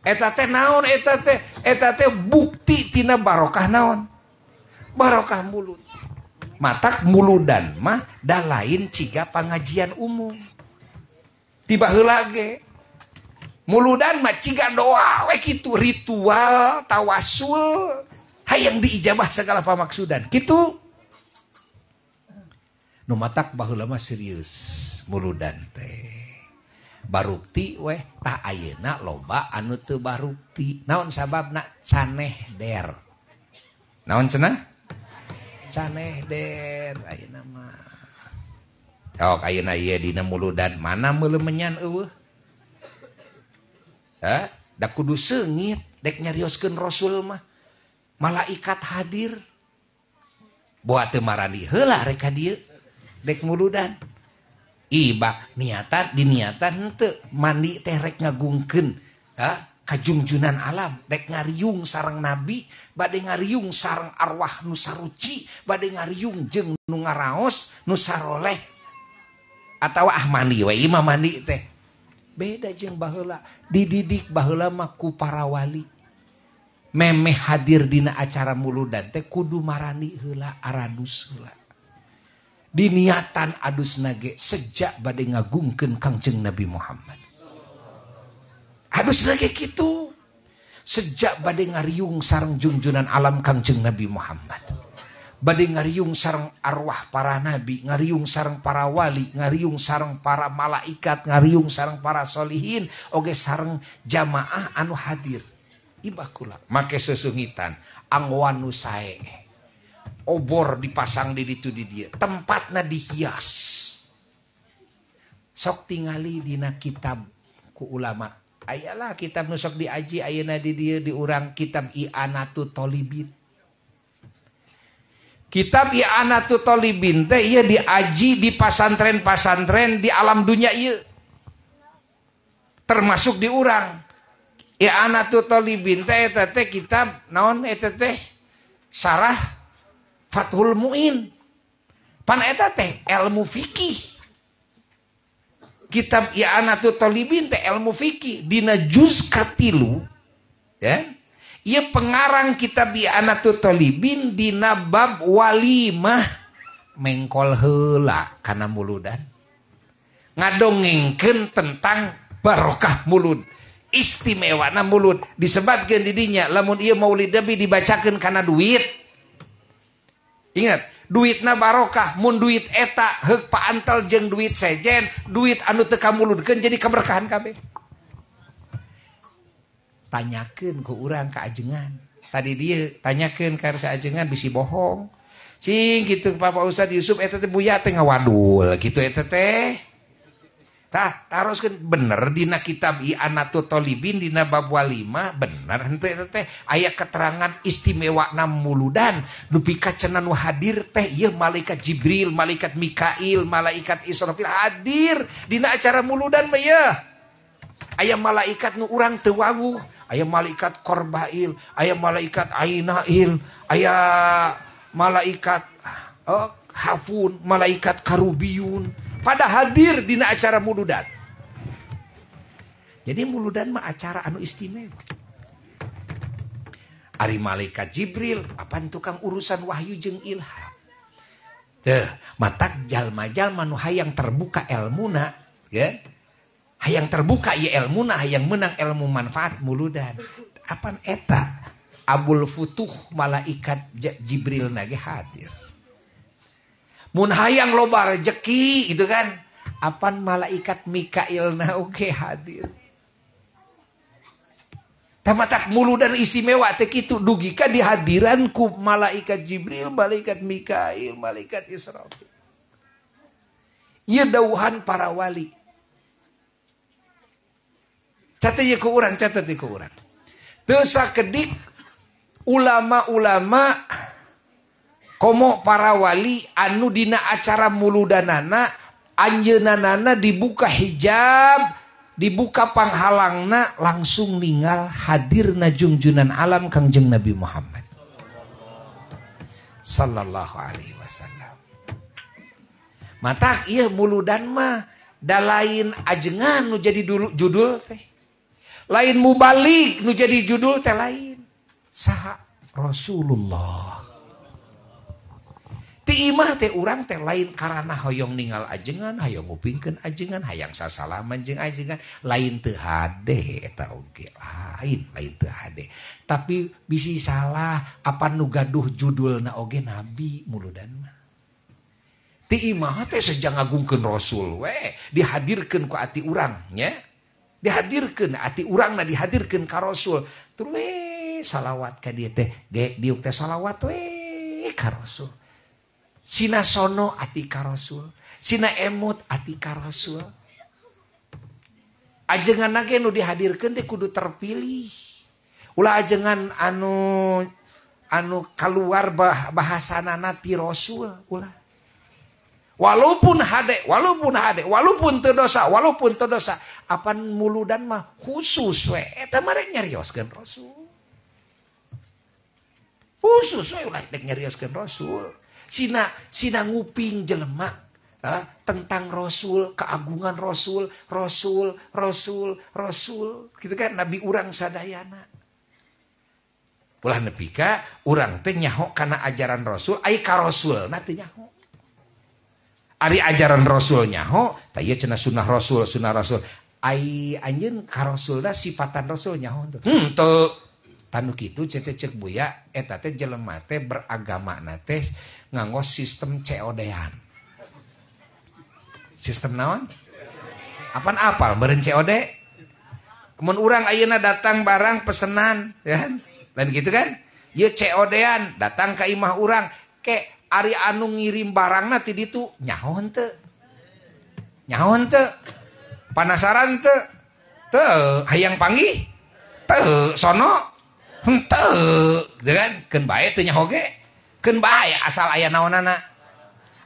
eta teh naon eta teh bukti tina barokah naon barokah mulut. Matak muludan mah da lain ciga pangajian umum. Tiba heula ge. Muludan mah ciga doa we kitu ritual tawasul hayang diijabah segala pamaksudan. Kitu. Nu matak baheula mah serius muludan teh. Barukti weh tah ayeuna loba anu teu barukti. Naon sababna caneh der. Naon cenah? Caneh der ayeuna mah. Sok ayeuna ieu dina muludan mana meulemenyan eueuh. Hah? Da kudu seungit dek nyarioskeun Rasul mah. Malaikat hadir. Boa teu marandi heula rek ka dieu dek muludan. Ibak niatan diniatan henteu mandi teh rek ngagungkeun. Hah? Kajungjunan alam dek ngariung sareng nabi bade ngariung sareng arwah nu saruci bade ngariung jeung nu ngaraos nu saroleh atawa ah mandi we imah mandi teh beda jeung baheula dididik baheula mah ku para wali memeh hadir dina acara muludan teh kudu marani heula aradus heula diniatan adusna ge sejak bade ngagungkeun Kangjeng Nabi Muhammad. Adus lagi kitu sejak bade ngariung sareng junjunan alam Kangjeng Nabi Muhammad, bade ngariung sareng arwah para nabi, ngariung sareng para wali, ngariung sareng para malaikat, ngariung sareng para solihin, oge sareng jamaah anu hadir. Ibah kula make sesungitan angwan nu sae, obor dipasang di ditu di dieu, tempatna dihias. Sok tingali dina kitab ku ulama. Ayalah kitab nu sok diaji ayeuna di dieu di urang kitab I'anatut Thalibin. Kitab I'anatut Thalibin teh ieu diaji di pasantren-pasantren di alam dunia ieu. Termasuk di urang. I'anatut Thalibin teh eta teh kitab naon eta teh? Sarah Fathul Muin. Pan eta teh ilmu fikih. Kitab I'anatut Thalibin teh ilmu fikih dina juz katilu ya. Ieu pengarang kitab I'anatut Thalibin dina bab walimah mengkol heula kana muludan. Ngadongengkeun tentang barokah mulud. Istimewana mulud disebatkeun di dinya lamun ieu maulid Nabi dibacakeun kana duit. Ingat, duitna barokah, mun duit eta heuk paantel jeung duit sejen, duit anu teu kamuludkeun jadi keberkahan kabeh. Tanyakeun ku urang ka ajengan. Tadi dia tanyakeun ka ajengan bisi bohong. Cing kitu Bapak Ustaz Yusuf eta teh buya teh ngawadul kitu eta teh. Tah, taroskeun bener dina kitab I'anatul Thalibin dina bab walima bener henteu eta teh aya keterangan istimewana muludan dupi ka cenah nu hadir teh ieu malaikat Jibril, malaikat Mikail, malaikat Israfil hadir dina acara muludan mah ieu. Aya malaikat nu urang teu wawuh, aya malaikat Korbail, aya malaikat Ainail, aya malaikat Hafun, malaikat Karubiyun. Pada hadir dina acara muludan. Jadi muludan mah acara anu istimewa. Ari malaikat Jibril apan tukang urusan wahyu jeung ilham. Teuh, matak jalma-jalma nu hayang terbuka elmuna, ya. Hayang terbuka ieu elmuna, hayang menang ilmu manfaat muludan. Apan eta Abul Futuh malaikat Jibril nage hadir. Mun hayang loba rejeki gitu kan, apan malaikat Mikail na oge hadir. Tamatak muludan istimewa teh kitu dugi ka dihadiran ku malaikat Jibril, malaikat Mikail, malaikat Israfil. Ieu dauhan para wali. Catet ieu ku urang, catet ieu ku urang. Teu sakedik ulama-ulama komo para wali anu dina acara muludanana anjeunanana dibuka hijab, dibuka panghalangna langsung ninggal hadirna jungjunan alam Kangjeng Nabi Muhammad sallallahu alaihi wasallam. Matak ieu muludan mah da lain ajengan nu jadi dulu judul teh. Lain mubalik nu jadi judul teh lain. Saha Rasulullah. Ti imah teh urang teh lain karana hoyong ningal ajengan, hoyong ngupingkeun ajengan, hayang sasalaman jeung ajengan, lain teu hade eta oge, lain lain teu hade. Tapi bisi salah apa nu gaduh judulna oge nabi muludan mah. Ti imah teh sejang ngagungkeun rasul we, dihadirkeun ku ati urang nya. Dihadirkeun ati urangna dihadirkeun ka rasul. Tur we salawat ka dieu teh, ge diuk teh salawat we ka rasul. Sina sono ati ka rasul, sina emut ati ka rasul. Ajengan ge nu dihadirkeun teh kudu terpilih. Ulah ajengan anu kaluar bahasanana ti rasul ulah. Walaupun hade, walaupun hade, walaupun teu dosa, walaupun teu dosa, apan muludan mah khusus we eta mah rek nyarioskeun rasul. Khusus we ulah rek nyarioskeun rasul. Sina nguping jelema tentang rasul, keagungan rasul, rasul, rasul, rasul, gitu kan nabi urang sadayana. Ulah nepi ka urang teh nyaho kana ajaran rasul, ai ka rasulna teh nyaho. Ari ajaran rasul nyaho, tah ieu cenah sunnah rasul, sunnah rasul. Ai anjeun ka rasulna sifatan rasul nyaho henteu. Henteu. Tanu kitu cete cek buya eta teh jelema teh beragamana teh nganggo sistem COD-an. Sistem naon? Apan apal meureun COD? Mun urang ayeuna datang barang pesenan, ya kan? Lain gitu kan? Ieu COD-an datang ka imah urang, ke ari anu ngirim barangna ti ditu nyaho henteu? Nyaho henteu? Panasaran teu? Teu, hayang panggih? Teu, sono? Henteu, gitu kan? Keun bae teu nyaho ge. Keun bae asal aya naonana.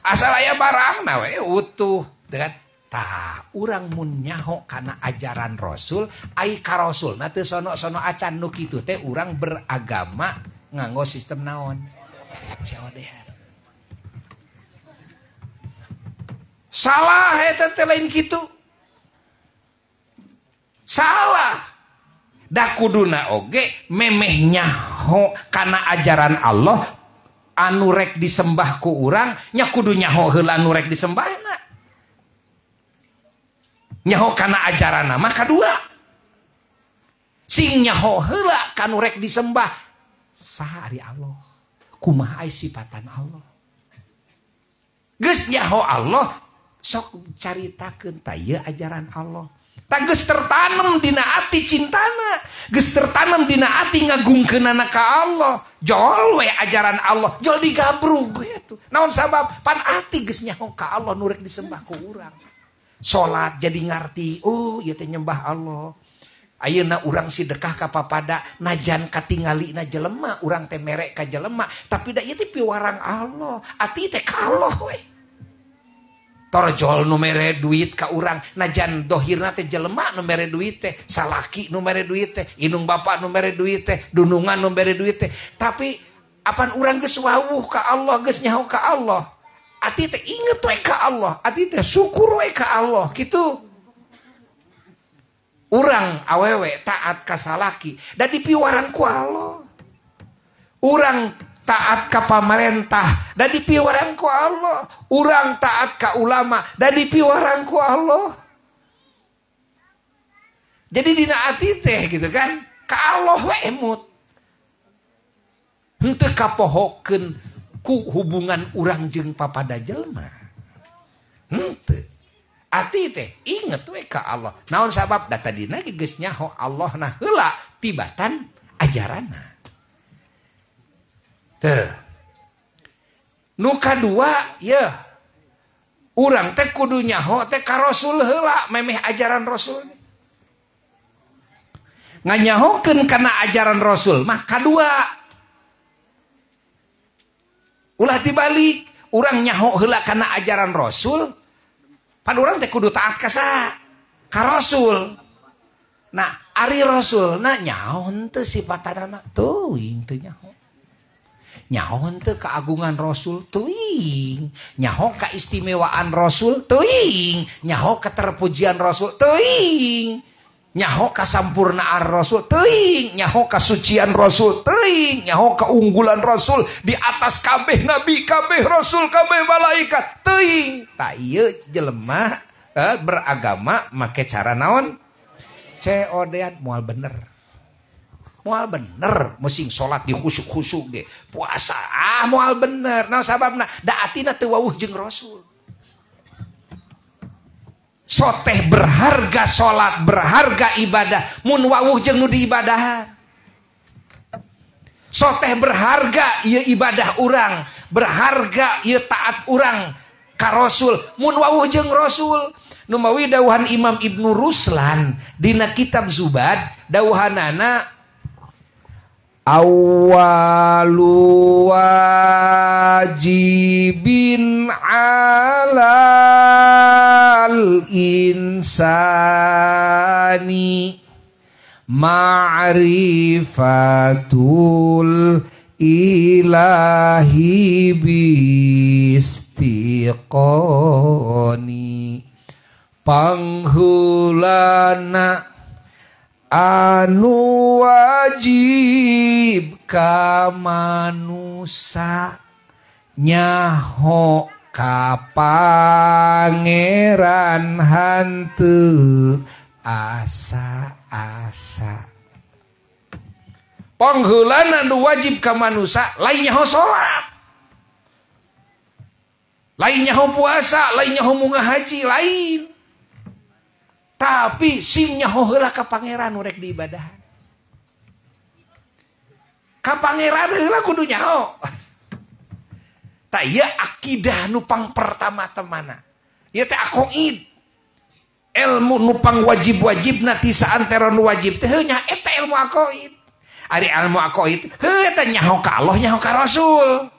Asal aya barangna we utuh, gitu kan? Tah, urang mun nyaho kana ajaran Rasul, ai ka Rasulna teu sono-sono acan nu kitu teh urang beragama nganggo sistem naon? COD. Salah eta teh lain kitu. Salah. Da kuduna oge memeh nyaho kana ajaran Allah anu rek disembah ku urang nya kudu nyaho heula anu rek disembahna. Nyaho kana ajaran mah kadua. Sing nyaho heula ka nu rek disembah. Saha ari Allah? Kumaha ai sipatan Allah? Geus nyaho Allah, sok caritakeun ta ieu ajaran Allah. Tah geus tertanam dina ati cintana, geus tertanam dina ati ngagungkeunana ka Allah. Jol we ajaran Allah, jol digabrug we atuh. Naon sabab? Pan ati geus nyaho ka Allah nu rek disembah ku urang. Salat jadi ngarti, oh ieu teh nyembah Allah. Ayeuna urang sidekah ka papada najan katingalina jelema, urang teh merek ka jelema, tapi da ieu teh piwarang Allah. Ati teh ka Allah we. Torjol nu mere duit ka urang najan dohirna teh jelema nu mere duit teh, salaki nu mere duit teh, indung bapak nu mere duit teh, dunungan nu mere duit teh, tapi apan urang geus wawuh ka Allah, geus nyaho ka Allah, ati teh inget we ka Allah, ati teh syukur we ka Allah kitu. Urang awewe taat ka salaki da dipiwarang ku Allah. Urang taat ka pamarentah da dipiwarang ku Allah. Urang taat ka ulama da dipiwarang ku Allah. Jadi dina ati teh gitu kan, ka Allah we emut. Henteu kapohokeun ku hubungan urang jeung papada jelema. Henteu. Ati teh inget we ka Allah. Naon sabab? Da tadina ge geus nyaho Allah na heula tibatan ajaranna. Teu. Nu kadua yeuh, urang teh kudu nyaho teh ka Rasul heula memeh ajaran Rasul. Nganyahokeun kana ajaran Rasul mah kadua. Ulah dibalik, urang nyaho heula kana ajaran Rasul, pan urang teh kudu taat ka saha? Ka Rasul. Nah, ari Rasul na nyaho henteu sipatanana? Teuing teu nyaho. Nyaho henteu keagungan Rasul? Teuing. Nyaho keistimewaan Rasul? Teuing. Nyaho keterpujian Rasul? Teuing. Nyaho kasampurnaan Rasul? Teuing. Nyaho kasucian Rasul? Teuing. Nyaho keunggulan Rasul di atas kabeh nabi, kabeh rasul, kabeh malaikat? Teuing. Tah ieu jelema beragama make cara naon? COD-an moal bener. Moal bener, musing salat di khusuk-khusuk ge, puasa ah moal bener. Naon sababna? Da atina teu wawuh jeung Rasul. Soteh berharga salat, berharga ibadah, mun wawuh jeung nu diibadahan. Soteh berharga ieu ibadah urang, berharga ieu taat urang ka Rasul, mun wawuh jeung Rasul. Numawi dawuhan Imam Ibnu Ruslan dina kitab Zubad, dawuhanana awalu wajibin alal insani ma'rifatul ilahi bistiqoni. Panghulana anu wajib ka manusa nyaho ka pangeran hanteu asa-asa. Panghulana anu wajib ka manusa lain nyaho salat, lain nyaho puasa, lain nyaho munga haji, lain. Tapi sing nyaho heula ka pangeran nu rek diibadahan. Ka pangeran heula kudu nyaho. Tah ieu akidah nu pang pertama temana. Ieu teh aqoid. Ilmu nu pang wajib-wajibna ti saantero nu wajib teh nya eta ilmu aqoid. Ari ilmu aqoid heuh eta nyaho ka Allah, nyaho ka Rasul.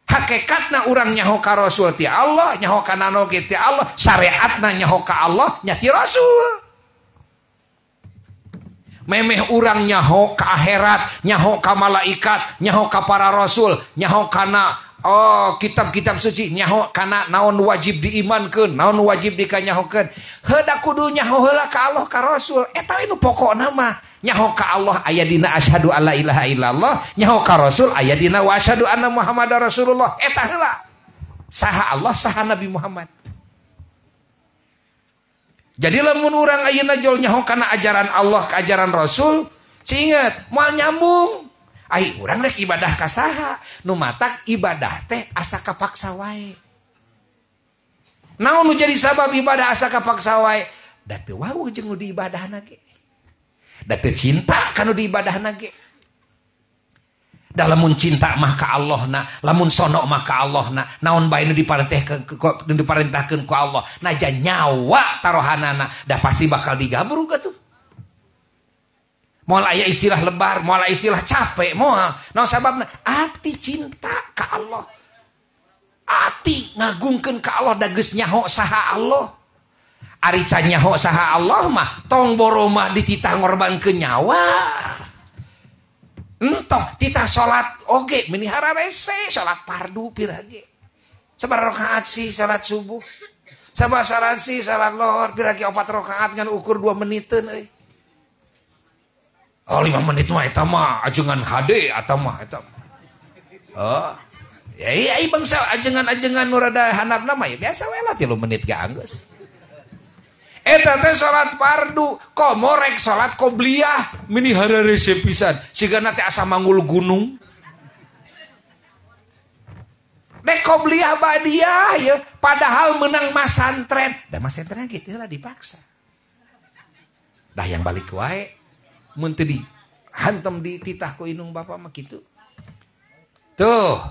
Hakikatna urang nyaho ka Rasul ti Allah, nyaho ka nanoge ti Allah, syariatna nyaho ka Allah nya ti Rasul. Memeh urang nyaho ka akhirat, nyaho ka malaikat, nyaho ka para rasul, nyaho kana oh kitab-kitab suci, nyaho kana naon wajib diimankeun, naon wajib dikanyahokeun. Heuda kudu nyaho heula ka Allah ka Rasul. Eta we nu pokokna mah. Nyaho ka Allah aya dina asyhadu alla ilaha illallah, nyaho ka Rasul aya dina wa asyhadu anna Muhammadar Rasulullah. Eta heula. Saha Allah, saha Nabi Muhammad. Jadi lamun urang ayeuna jol nyaho kana ajaran Allah ka ajaran Rasul, ingat moal nyambung. Ai urang rek ibadah ka saha? Nu matak ibadah teh asa kapaksa wae. Naon nu jadi sabab ibadah asa kapaksa wae? Da teu wawuh jeung nu diibadahna ge. Da teu cinta ka nu diibadahna ge. Da lamun cinta mah ka Allahna, lamun sono mah ka Allahna, naon bae nu diparentahkeun ku Allah, naja nyawa tarohanana, da pasti bakal digabrug atuh. Moal aya istilah lebar, moal aya istilah capek, moal. Naon sababna? Ati cinta ka Allah. Ati ngagungkeun ka Allah da geus nyaho saha Allah. Ari can nyaho saha Allah mah tong boro mah dititah ngorbankeun nyawa. Entong titah salat oge meni hararese salat fardu pirage. Sabaraha rakaat sih salat subuh? Sabaraha salat sih salat lohor pirage 4 rakaat ngan ukur 2 meniteun euy. Oh 5 menit mah eta mah ajengan HD eta mah eta. Oh. Ya iya bangsa ajengan-ajengan nu rada handapna mah ya biasa we lah 3 menit ge anggeus. Eta teh salat fardu, komo rek salat qobliyah meni hararese pisan, sigana teh asa manggul gunung. Dek qobliyah badiah ya, padahal menang masantren. Da masantren kitu lah dipaksa. Dah yang balik wae mun teu dihantem dititah ku indung bapa mah kitu. Tuh.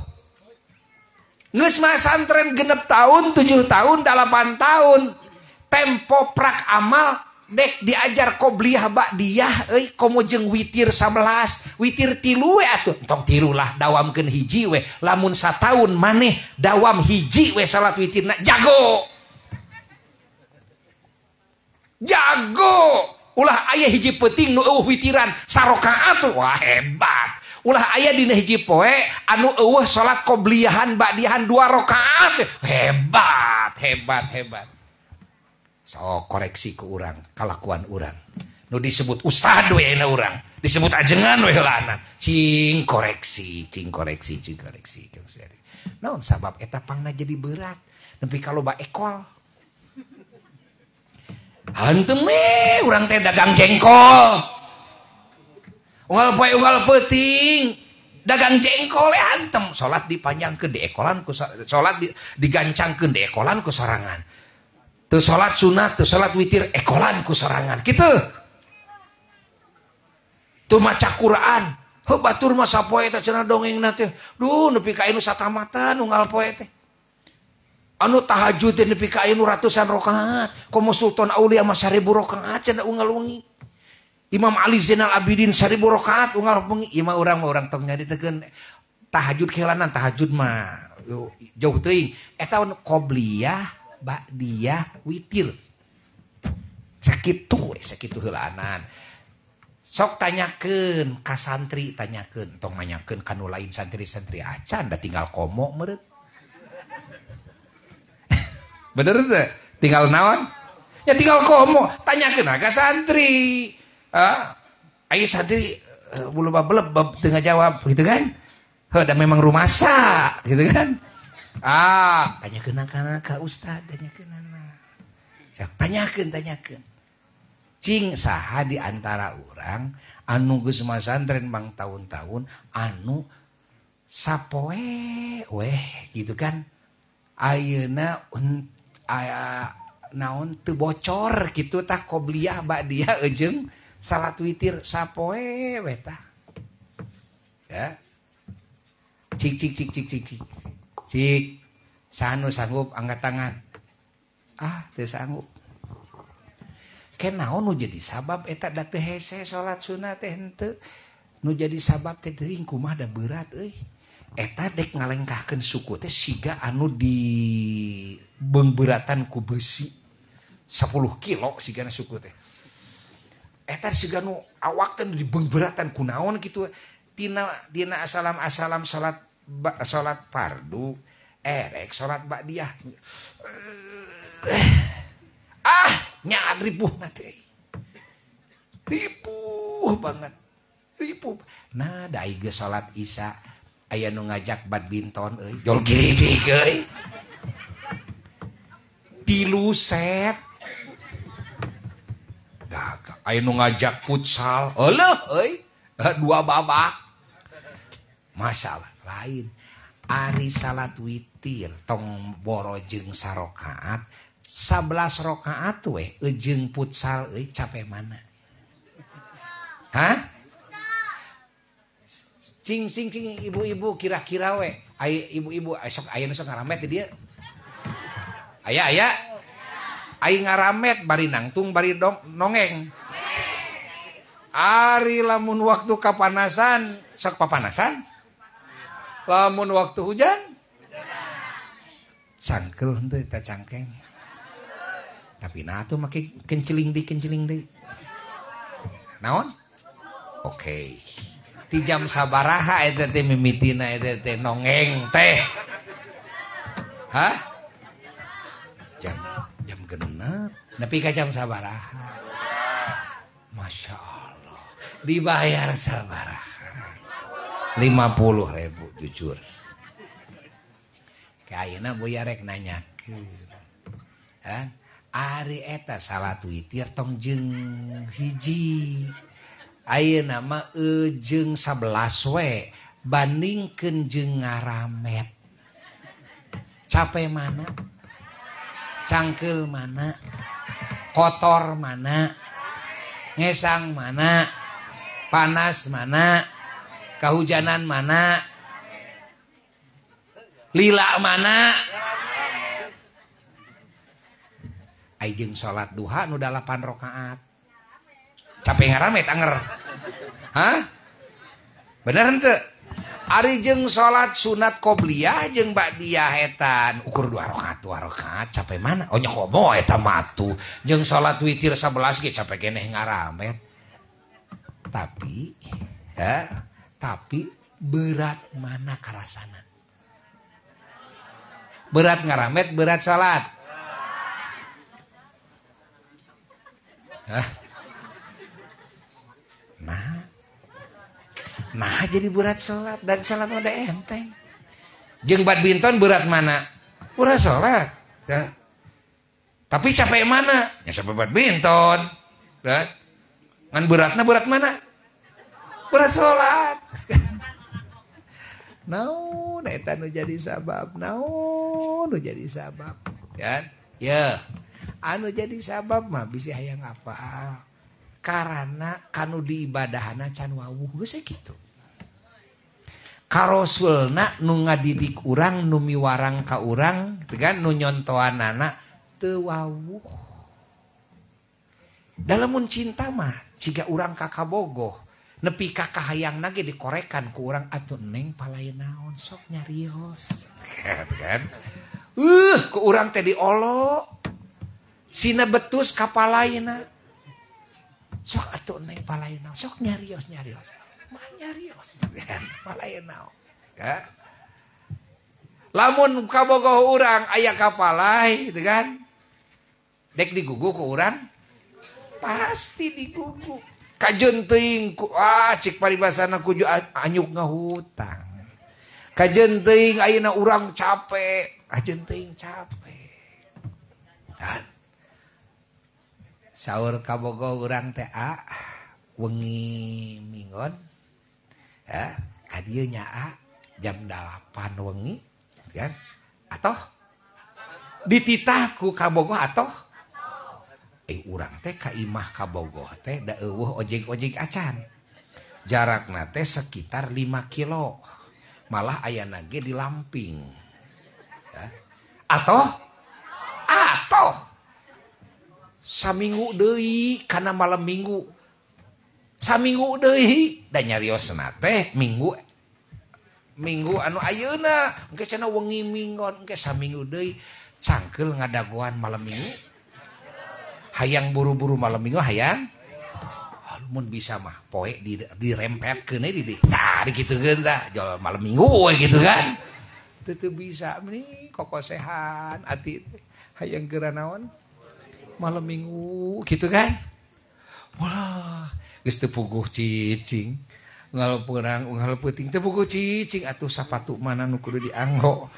Geus masantren 6 tahun, 7 tahun, 8 tahun. Tempo prak amal dek diajar qobliyah ba'diyah euy komo jeung witir 11 witir 3 we atuh entong 3 lah dawamkeun hiji we lamun sataun maneh dawam hiji we salat witirna jago jago ulah aya hiji peuting nu eueuh witiran sarakaat wah hebat ulah aya dina hiji poe anu eueuh salat qobliyahan ba'diyahan 2 rakaat hebat hebat hebat. So koreksi ke urang, kalakuan urang. Nu disebut ustad we na urang, disebut ajengan we heulana. Cing koreksi, cing koreksi, cing koreksi. Naon sabab eta pangna jadi berat. Nepi ka loba ekol. Hantem we urang teh dagang jengkol. Unggal poe unggal peuting dagang jengkol we hantem. Salat dipanjangkeun di ekolan ku salat digancangkeun di ekolan ku sorangan. Teu salat sunat, teu salat witir, ekolan ku sorangan. Kitu. Teu maca Quran. Heuh batur mah sapoe teh cenah dongengna teh. Duh nepi ka anu satamatan unggal poe teh. Anu tahajud teh nepi ka anu ratusan rakaat. Komo Sultan Aulia mah 1000 rakaat cenah unggal wengi. Imam Ali Zainal Abidin 1000 rakaat unggal wengi. Ieu mah urang tong nyaritakeun tahajud keulanan tahajud mah jauh teuing. Eta qobliyah ba'diyah witir. Sakitu we, sakitu heulaanan. Sok tanyakeun ka santri, tanyakeun, tong nanyakeun ka nu lain santri-santri acan da tinggal komo meureun. Bener teu? Tinggal naon? Ya tinggal komo, tanyakeun ka santri. Ah, aya santri bulu babeleb teu ngajawab gitu kan? Heuh da memang rumasa gitu kan? Ah, tanyakeun kana ka ustad, tanyakeun ana. Tanyakeun, tanyakeun. Cing saha di antara urang anu geus masantren bang tahun-tahun anu sapoe weh gitu kan. Ayeuna aya naon teu bocor kitu tah qobliyah ba'diyah jeung salat witir sapoe weh tah. Ya. Cik cik cik cik cik cik. Cik, sanu sanggup angkat tangan. Ah, teu sanggup. Kenaon nu jadi sabab eta da teu hese salat sunah teh henteu. Nu jadi sabab teh teuing kumaha da berat euy. Eta dek ngalengkahkeun suku teh siga anu di beungbeuratan ku besi 10 kilo sigana suku teh. Eta siga nu awak teh di beungbeuratan ku naon kitu. Tina dina asalam-asalam salat salat fardu erek salat ba'diyah. Ah, nyaad ripuh teh. Ripuh banget. Ripuh. Nah, da geus salat Isya aya nu ngajak badminton euy. Jol giridik euy. 3 set. Gagal. Aya nu ngajak futsal, euleuh euy, 2 babak. Masalah lain. Ari salat witir tong boro jeung sarokaat, 11 rakaat we jeung futsal euy capek mana? Hah? Cing cing cing ibu-ibu kira-kira we. Aya ibu-ibu sok aya nu sok ngaramet di dieu. Aya aya. Aya ngaramet bari nangtung bari nongeng. Ari lamun waktu kapanasan sok papanasan. Lamun waktu hujan cangkel henteu eta cangkeng. Tapi nah atuh make kenceling deui. Naon? Oke. Ti jam sabaraha eta teh mimitina eta teh nongeng teh? Hah? Jam 6. Nepi ka jam sabaraha? Masya Allah. Dibayar sabaraha? 50.000 jujur. Kayeuna boya rek nanyakeun. Kan? Ari eta salat witir tong jeung hiji. Ayeuna mah jeung 11 we bandingkeun jeung ngaramet. Capek mana? Cangkeul mana? Kotor mana? Ngesang mana? Panas mana? Kahujanan mana? Lila mana? Ai jeung salat duha nu 8 rakaat. Capek ngaramet anger. Hah? Bener henteu? Ari jeung salat sunat qobliyah jeung ba'diyah etan ukur 2 rakaat 2 rakaat capek mana? Oh nya komo eta mah atuh. Jeung salat witir 11 ge capek keneh ngaramet. Tapi ya, tapi berat mana karasana? Berat ngaramet, berat salat. Hah? Nah jadi berat sholat dan sholat mah enteng. Jeung badminton berat mana? Berat sholat. Ya. Tapi capek mana? Ya capek badminton. Ya. Ngan beratna berat mana? Berat sholat. Naon eta nu jadi sabab? Naon nu jadi sabab? Ya. Ya. Anu jadi sabab mah bisi hayang apal. Karena kanu diibadahana can wawuh geus kitu. Karosulna nu ngadidik urang nu miwarang ka urang gitu kan nu nyontoanana teu wawuh. Dalamun cinta mah ciga urang ka kabogoh nepi ka kahayangna ge dikorekan ku urang atuh neng palai naon sok nyarios. Kan? Ku urang teh diolo. Sina betus ka palaina. Sok atuh neng palai naon sok nyarios nyarios. Mah nyarios palai naon. Ya. Lamun kabogoh urang aya ka palai gitu kan. Dek digugu ku urang pasti digugu. Kajeun teuing ku cik paribasana kuju anyuk ngahutang. Kajeun teuing ayeuna urang capek, kajeun teuing capek. Kan? Saur kabogoh urang teh wengi minggon. Ya, ka dieu nya jam 8 wengi, kan? Atoh dititah ku kabogoh atoh urang teh ka imah kabogoh teh da eueuh ojek-ojek acan. Jarakna teh sekitar 5 kilo. Malah ayana ge di Lamping. Ya. Atoh atoh saminggu deui kana malam minggu. Saminggu deui da nyariosna teh minggu minggu anu ayeuna engke cenah wengi minggon engke saminggu deui cangkeul ngadagoan malam minggu. Hayang buru-buru malam minggu hayang mun bisa mah poe dirempetkeun we di tah dikitukeun tah jol malam minggu we gitu kan. Teu bisa meni kokosehan ati hayang geura naon malam minggu gitu kan. Walah geus teu puguh cicing unggal perang unggal peuting teu puguh cicing atuh sapatu mana nu kudu dianggo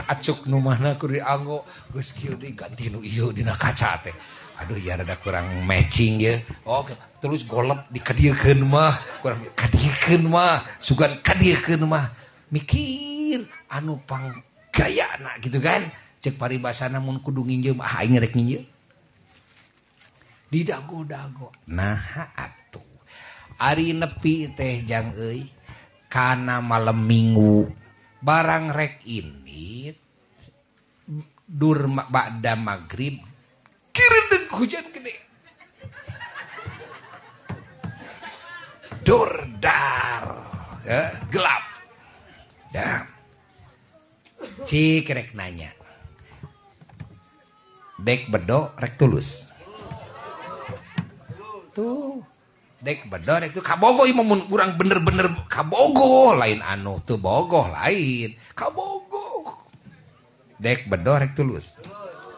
acuk nu mana kudu dianggo geus kieu deui ganti nu ieu dina kaca teh Aduh ya rada kurang matching ya. Oh, terus golep dikadiekeun mah, kurang kadiekeun mah, sugan kadiekeun mah. Mikir anu pang gayana gitu kan. Cek paribasana mun kudu nginjeum, ah aing rek nginjeum. Didago-dago. Nah atuh. Ari nepi teh jang euy kana malam Minggu barang rek ini dur ba'da maghrib kiredeg hujan gede. Dordar, ya, gelap. Dah. Cik rek nanya. Dek bedo rek tulus. Tuh. Dek bedo rek tuh kabogoh ieu mun urang bener-bener kabogoh lain anu teu bogoh lain. Kabogoh. Dek bedo rek tulus.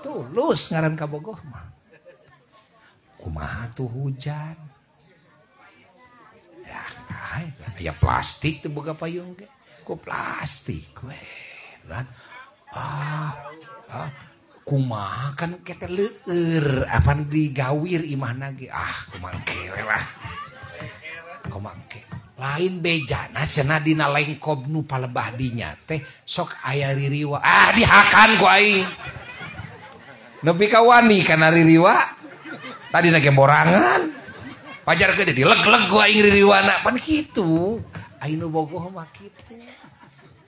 Tulus ngaran kabogoh mah. Kumaha tuh hujan. Ya, aya plastik teu boga payung ge. Ku plastik we. Kan. Kumaha kan kete leueur apan digawir imahna ge. Ah, kumaha engke we lah. Kumaha engke. Lain bejana cenah dina lengkob nu palebah dinya teh sok aya ririwa. Ah, dihakan ku aing. Nepi ka wani kana ririwa. Tadi na ge borangan. Pajar ke jadi leg-leg ku aing ririwana pan kitu. Aing nu bogoh mah kitu.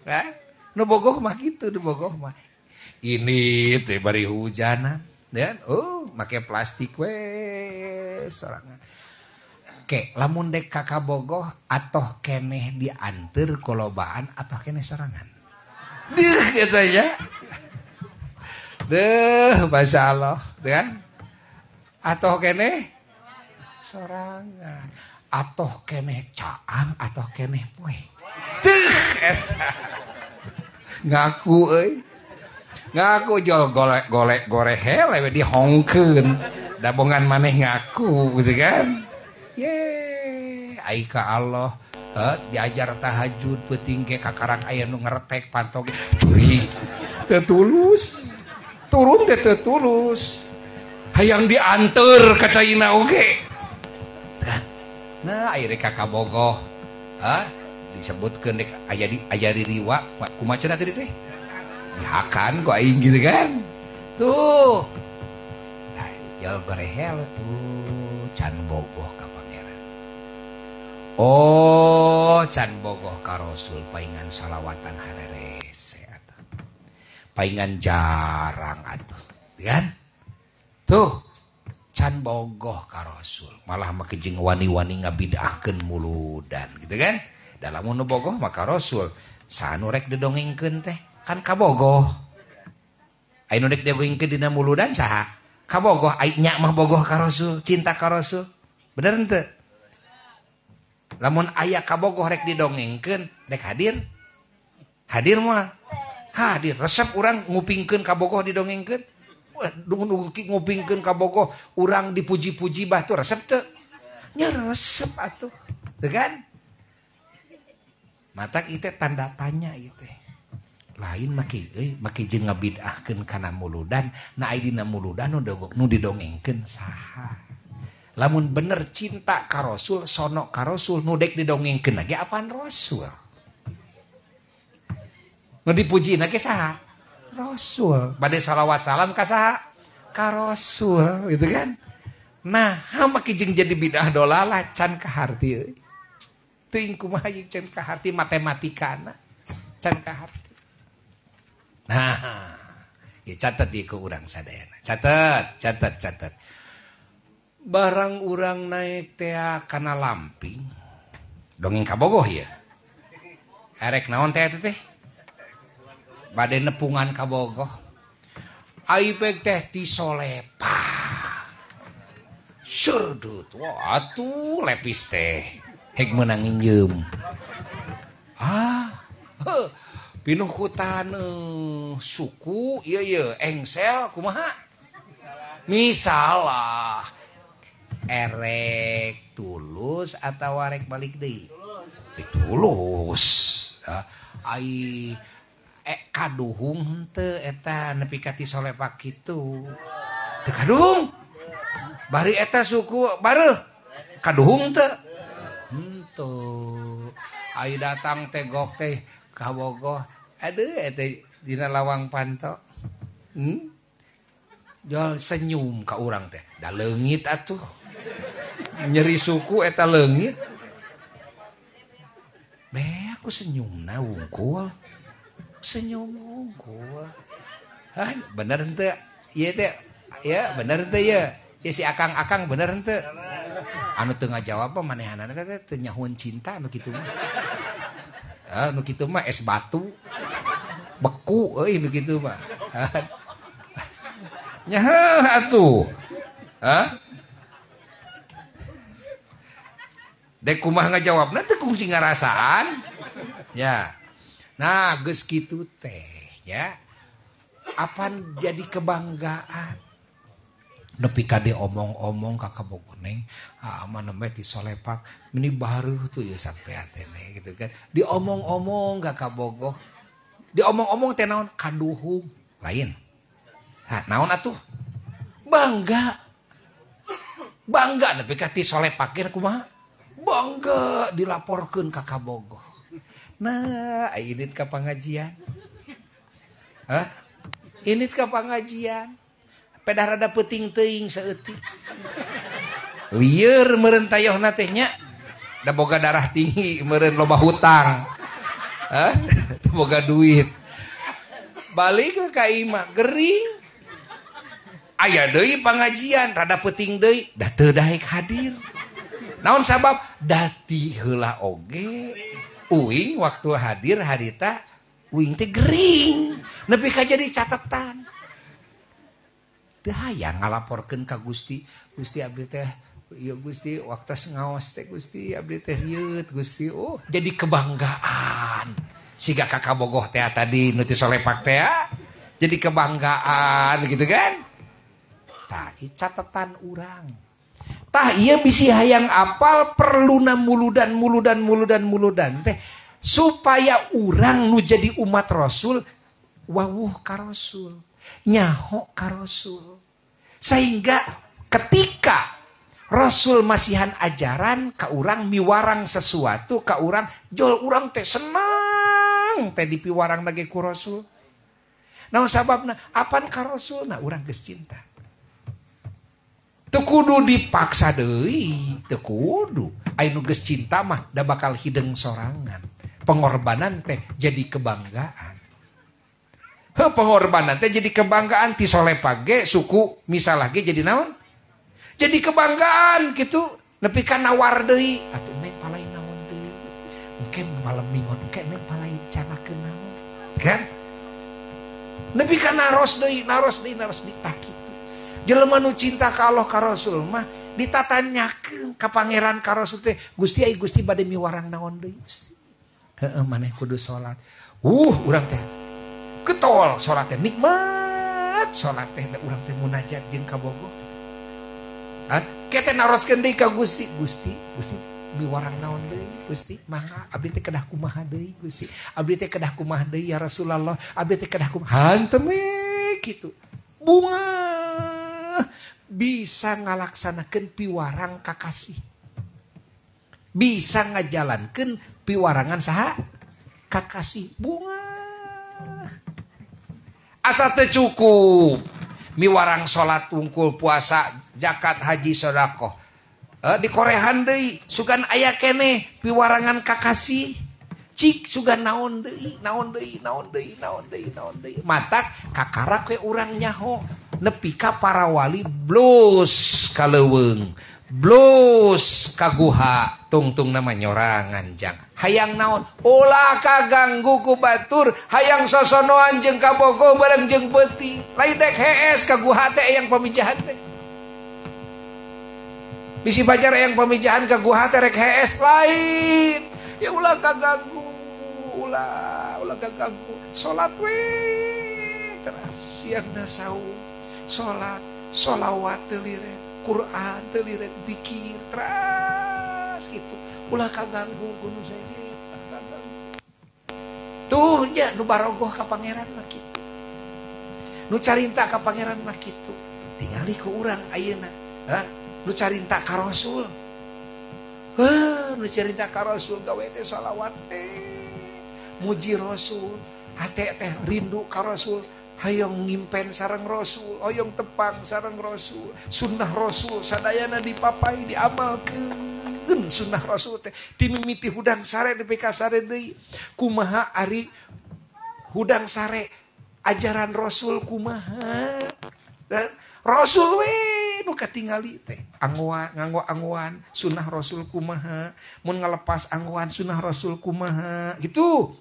Hah? Nu bogoh mah kitu, nu bogoh mah. Ini teh bari hujanan, ya. Oh, make plastik we sorangan. Ke, lamun dek ka kabogoh atoh keneh dianteur kolobaan atoh keneh sorangan. Deuh eta nya. Deuh, masyaallah, kan? Atoh keneh sorangan, atoh keneh caang, atoh keneh poe. Deuh eta. Ngaku euy. Ngaku jol golek golek gorehel we dihongkeun. Dabongan maneh ngaku gitu kan. Ye, ai ka Allah, diajar tahajud peuting ge kakarak aya nu ngeretek panto ge curi. Teu tulus. Turun teh teu tulus. Hayang dianteur ka caina oge. Nah, akhirnya ka kabogoh. Hah? Disebutkeun dek aya di aya ririwa, kumaha cenah tadi teh? Dihakan ku aing gitu kan. Tuh. Nah, jol gorehel tuh can bogoh ka pangeran. Oh, can bogoh ka Rasul paingan salawatan harerese atuh. Paingan jarang atuh, kan? Tuh, can bogoh ka Rasul, malah make jeung wani-wani ngabid'ahkeun muludan gitu kan? Da lamun nu bogoh maka Rasul, sanu rek didongengkeun teh kan kabogoh. Ai nu rek didongengkeun dina muludan saha? Kabogoh, ai nya mah bogoh ka Rasul, cinta ka Rasul. Bener henteu? Lamun aya kabogoh rek didongengkeun, rek hadir? Hadir moal? Hadir. Resep urang ngupingkeun kabogoh didongengkeun. Wah, ngupingkeun kabogoh urang dipuji-puji batur resep teu? Nya resep atuh. Teu kan? Matak ieu teh tanda tanya ieu teh. Lain make euy, make jeung ngabid'ahkeun kana muludan, na ai dina muludan nu didongengkeun saha? Lamun bener cinta ka Rasul, sono ka Rasul, nu dek didongengkeun lagi apaan Rasul? Nu dipujina ge saha? Rasul. Bade salawat salam ka saha? Ka Rasul, gitu kan? Nah, make jeung jadi bidah dolalah can kaharti euy. Teuing kumaha jeung can kaharti matematikana. Can kaharti. Nah, ya catat ieu ku urang sadayana. Catat, catat, catat. Barang urang naik teh kana lamping. Dongeng kabogoh ya. Erek naon teh teh? Bade nepungan kabogoh. Aipek teh tisolepa. Surdut. Wah, atuh lepis teh. Hek meunang nginjeum. Ah, heuh. Pinuh ku taneuh suku ieu ieu engsel kumaha? Misalah. Erek tulus atawa rek balik deui? Tulus. Ai kaduhung henteu eta nepi ka tisolepak kitu. Teu kaduhung. Bari eta suku bareuh kaduhung teu? Henteu. Ai datang teh gok teh kabogoh. Aduh eta dina lawang panto. Jol senyum ka urang teh. Da leungit atuh. Nyeri suku eta leungit. Be aku senyumna wungkul. Senyum wungkul. Hah, bener henteu? Ieu teh ya bener henteu ye? Ya si akang-akang bener henteu? Anu teu ngajawab mah manehanana teh teu nyahueun cinta anu kitu mah. Ah nu kitu mah es batu. Beku euy nu kitu mah. Nya heuh atuh. Hah? Dek kumaha ngajawabna teu kungsi ngarasaan. Ya. Nah, geus kitu teh ya. Apan jadi kebanggaan. Nepi ka diomong-omong ka kabogoh neng, ah mah nembe ti solepak, meni bareuh tuh ya sampean teh gitu kan. Diomong-omong ka kabogoh. Diomong-omong teh naon? Kaduhung. Lain. Hah, naon atuh? Bangga. Bangga nepi ka ti solepak ge kumaha? Bangga dilaporkeun ka kabogoh. Nah, indit ka pangajian. Hah? Indit ka pangajian. Pedah rada peuting teuing saeutik. Lieur meureun tayohna teh nya. Da boga darah tinggi meureun loba hutang. Hah? Teu boga duit. Balik ka imah gering. Aya deui pangajian rada peuting deui, da teu daek hadir. Naon sabab? Dati heula oge. Uing waktu hadir harita uing teh gering. Nepi ka jadi catatan. Teu hayang ngalaporkeun ka Gusti. Gusti abdi teh ieu Gusti waktos ngaos teh Gusti abdi teh rieut Gusti. Oh, jadi kebanggaan. Siga ka kabogoh teh tadi nu ti solepak teh jadi kebanggaan gitu kan. Tah catatan urang. Tah ieu bisi hayang apal perluna muludan muludan muludan muludan teh supaya urang nu jadi umat Rasul wawuh ka Rasul, nyaho ka Rasul. Sehingga ketika Rasul masihan ajaran ka urang miwarang sesuatu ka urang jol urang teh senang teh dipiwarang lagi ku Rasul. Naon sababna? Apan ka Rasul? Nah urang geus cinta. Teu kudu dipaksa deui, teu kudu. Aya nu geus cinta mah da bakal hideung sorangan. Pengorbanan teh jadi kebanggaan. Heuh, pengorbanan teh jadi kebanggaan ti solepak ge suku misalah ge jadi naon? Jadi kebanggaan gitu. Nepi ka nawar deui, atuh neng palai naon deui. Engke malam minggon engke neng palai canakeun naon. Kan? Nepi ka naros deui, naros deui, naros deui tah kitu. Jelema nu cinta ka Allah ka Rasul mah ditatanyakeun ka pangeran ka Rasul teh, Gusti ai Gusti bade miwarang naon deui Gusti. Heeh maneh kudu salat. Urang teh ketol salat teh nikmat salat teh da urang teh munajat jeung kabogoh. Han ke teh naroskeun deui ka Gusti, Gusti, Gusti miwarang naon deui Gusti, mangga abdi teh kedah kumaha deui Gusti. Abdi teh kedah kumaha deui ya Rasulullah, abdi teh kedah kumaha. Hantem we kitu. Bunga bisa ngalaksanakeun piwarang kakasih. Bisa ngajalankeun piwarangan saha? Kakasih. Bunga. Asa teu cukup miwarang salat wungkul puasa, zakat, haji, sedekah. Dikorehan deui sugan aya keneh piwarangan kakasih. Cik sugan naon deui, naon deui, naon deui, naon deui, naon deui. Matak kakarak we urang nyaho nepi ka para wali blus ka leuweung, blus ka guha, tungtung nama nyorangan jang. Hayang naon? Ulah kaganggu ku batur, hayang sosonoan jeung kabogoh bareng jeung peuting. Lain dek hees ka guha teh eyang pamijahan teh. Bisi bajar eyang pamijahan ka guha teh rek hees lain. Ya ulah kaganggu, ulah ulah kaganggu. Salat we teras siang saum, salat, sholawat teu liren, Quran teu liren, zikir teras gitu. Ulah kaganggu kudu sejen, kaganggu. Tuh nya nu barogoh ka pangeran mah kitu. Nu carinta ka pangeran mah kitu. Tingali ku urang ayeuna. Hah? Nu carinta ka Rasul. Heuh, nu carinta ka Rasul gawe teh salawat teh. Muji Rasul, hate teh rindu ka Rasul, hayang ngimpen sareng Rasul, hoyong tepang sareng Rasul, sunnah Rasul sadayana dipapai diamalkeun sunnah Rasul teh dimimiti hudang sare nepi ka sare deui. Kumaha ari hudang sare ajaran Rasul kumaha? Dan Rasul we nu katingali teh anggoan nganggo anggoan sunnah Rasul kumaha, mun ngalepas anggoan sunnah Rasul kumaha gitu.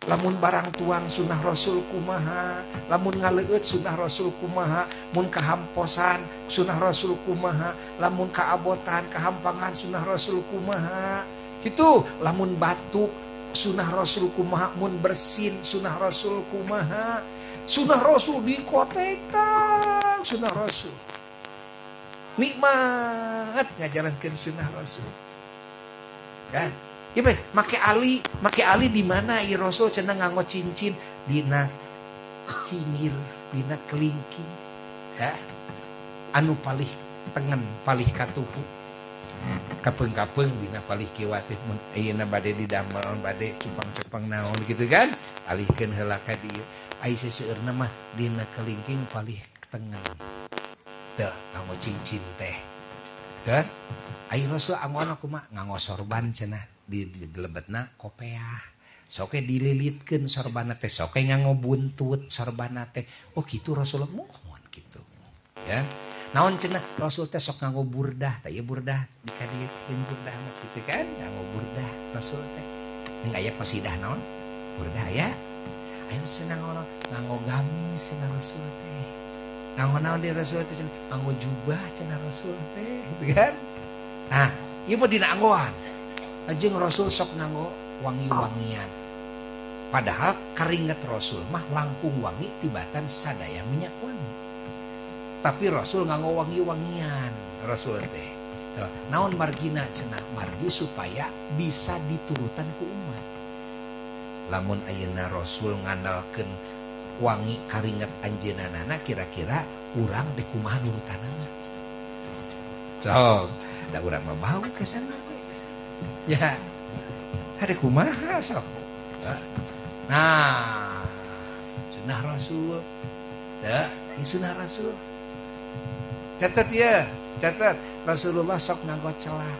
Lamun barang tuang sunnah Rasul kumaha, lamun ngaleueut sunnah Rasul kumaha, mun kahamposan sunnah Rasul kumaha, lamun kaabotan kahampangan sunnah Rasul kumaha gitu. Lamun batuk sunnah Rasul kumaha, mun bersin sunnah Rasul kumaha. Sunnah Rasul dikotekan sunnah Rasul. Nikmat ngajarankeun sunnah Rasul. Kan? Ieu make ali di mana ieu Rasul cenah nganggo cincin dina cingir, dina kelingking. Ya. Anu palih tengen, palih katuhu. Kapeung-kapeung dina palih kiwa teh mun ayeuna bade didamel, bade cupang-cupang naon gitu kan? Alihkeun heula ka dieu. Ai seseueurna mah dina kelingking palih tengen. Teu nganggo cincin teh. Teu ai Rasul anggoan kumaha? Nganggo sorban cenah di lebetna kopeah. Soke dililitkeun sorbana teh, soke nganggo buntut sorbana teh. Oh gitu Rasulullah mohon gitu. Ya. Naon cenah Rasul teh sok nganggo burdah, tah ieu burdah dikadieun burdah mah kitu kan, nganggo burdah Rasul teh. Ning aya qasidah naon? Burdah aya. Aya cenah nganggo gamis cenah Rasul teh. Nganggo naon di Rasul teh cenah? Nganggo jubah cenah Rasul teh, gitu kan? Nah, ieu mah dina anggoan. Jeung Rasul sok nganggo wangi-wangian. Padahal karinget Rasul mah langkung wangi tibatan sadaya minyak wangi. Tapi Rasul nganggo wangi-wangian Rasul teh. Tuh, naon margina cenah? Margi supaya bisa diturutan ku umat. Lamun ayeuna Rasul ngandalkeun wangi karinget anjeunna kira-kira urang dek kumaha nurutanana. Sok, da urang mah bau ke sana. Ya, ada kumaha sok. Nah, sunnah Rasul, ya, ini sunnah Rasul. Catat ya, catat. Rasulullah sok nganggo celah.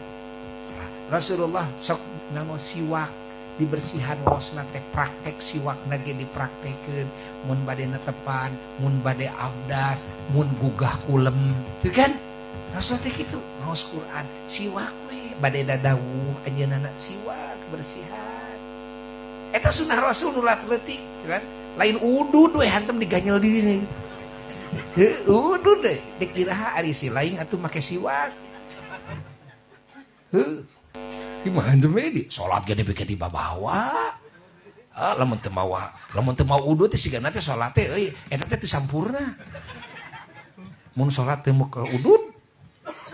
Rasulullah sok nganggo siwak, dibersihan waosna teh praktek siwak nage dipraktekeun. Mun bade netepan, mun bade abdas, mun gugah kulem, gitu kan? Rasul teh kitu, ngaos Quran, siwak we, bade dadawuh anjeunna siwak bersihan. Eta sunnah Rasul nu leutik, kan? Lain udud we hantem diganyel di dieu. Heuh, udud deh, dek diraha ari si lain atuh make siwak. Heuh. Gimana hantem we di salat ge nepi ka dibabawa. Ah, lamun teu mawa, lamun teu mau udud teh sigana teh salat teh euy, eta teh teu sampurna. Mun salat teu ka udud,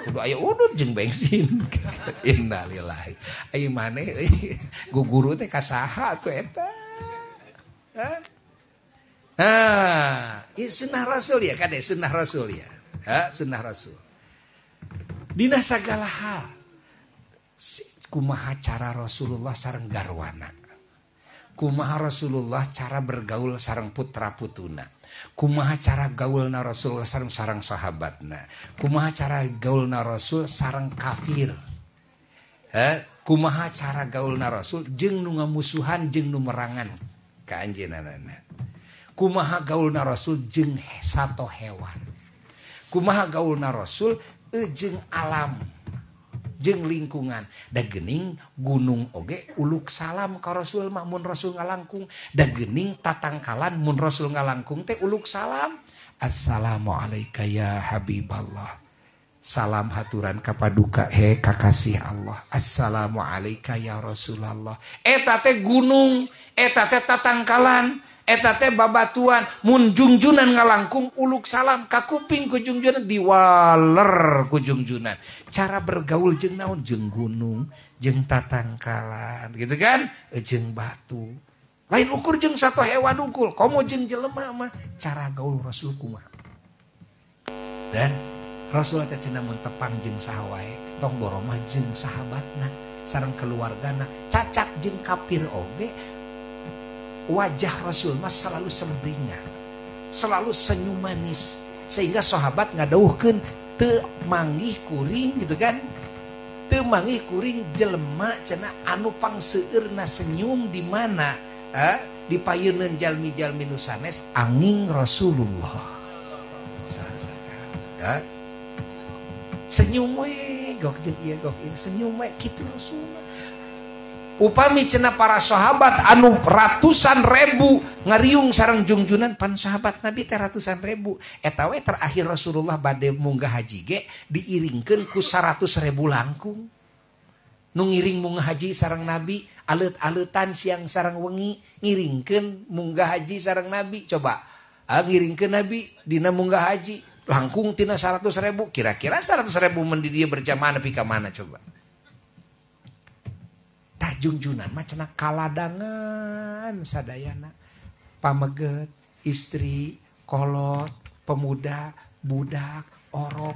kudu aya udud jeung bensin. Innalillahi. Ai maneh euy, guguru teh ka saha atuh eta? Hah? Ah, ieu sunnah Rasul ya kade, sunnah Rasul ya. Ha, sunnah Rasul. Dina sagala hal. Kumaha cara Rasulullah sareng garwana. Kumaha Rasulullah cara bergaul sareng putra putuna. Kumaha cara gaulna Rasulullah sareng sareng sahabatna. Kumaha cara gaulna Rasul sareng kafir. Kumaha cara gaulna Rasul jeung nu ngamusuhan jeung nu merangan ka anjeunna. Kumaha gaulna Rasul jeung sato hewan. Kumaha gaulna Rasul jeung alam, jeung lingkungan. Da geuning gunung oge uluk salam ka Rasul mah mun Rasul ngalangkung. Da geuning tatangkalan mun Rasul ngalangkung teh uluk salam. Assalamualaikum ya Habiballah. Salam haturan kapaduka he kakasih Allah. Assalamualaikum ya Rasulullah. Eta teh gunung, eta teh tatangkalan, eta teh babatuan. Mun jungjunan ngalangkung uluk salam ka kuping ku jungjunan diwaler ku jungjunan. Cara bergaul jeung naon? Jeung gunung, jeung tatangkalan, gitu kan? Jeung batu. Lain ukur jeung satu hewan unggul, komo jeung jelema mah cara gaul Rasul kumaha. Dan Rasul teh cenah mun tepang jeung saha wae, tong boromah jeung sahabatna, sareng keluargana, cacak jeung kafir oge. Wajah Rasul mah selalu sembringah, selalu senyum manis, sehingga sahabat ngadauhkeun teu manggih kuring gitu kan. Teu manggih kuring jelema cenah anu pangseueurna senyum di mana? Di payeuneun jalmi-jalmi nu sanes angin Rasulullah. Sallallahu. Senyum we gok jeung ieu gok ieu senyum we kitu Rasulullah. Upami cenah para sahabat anu ratusan ribu ngariung sareng jungjunan, pan sahabat Nabi teh ratusan ribu. Eta we terakhir Rasulullah bade munggah haji ge diiringkeun ku 100.000 langkung. Nu ngiring munggah haji sareng Nabi, aleut-aleutan siang sareng wengi ngiringkeun munggah haji sareng Nabi. Coba ngiringkeun Nabi dina munggah haji langkung tina 100.000, kira-kira 100.000 mun di dieu berjamaah nepi ka mana coba. Tah jungjunan mah cenah kaladangan sadayana, pameget, istri, kolot, pemuda, budak, orok.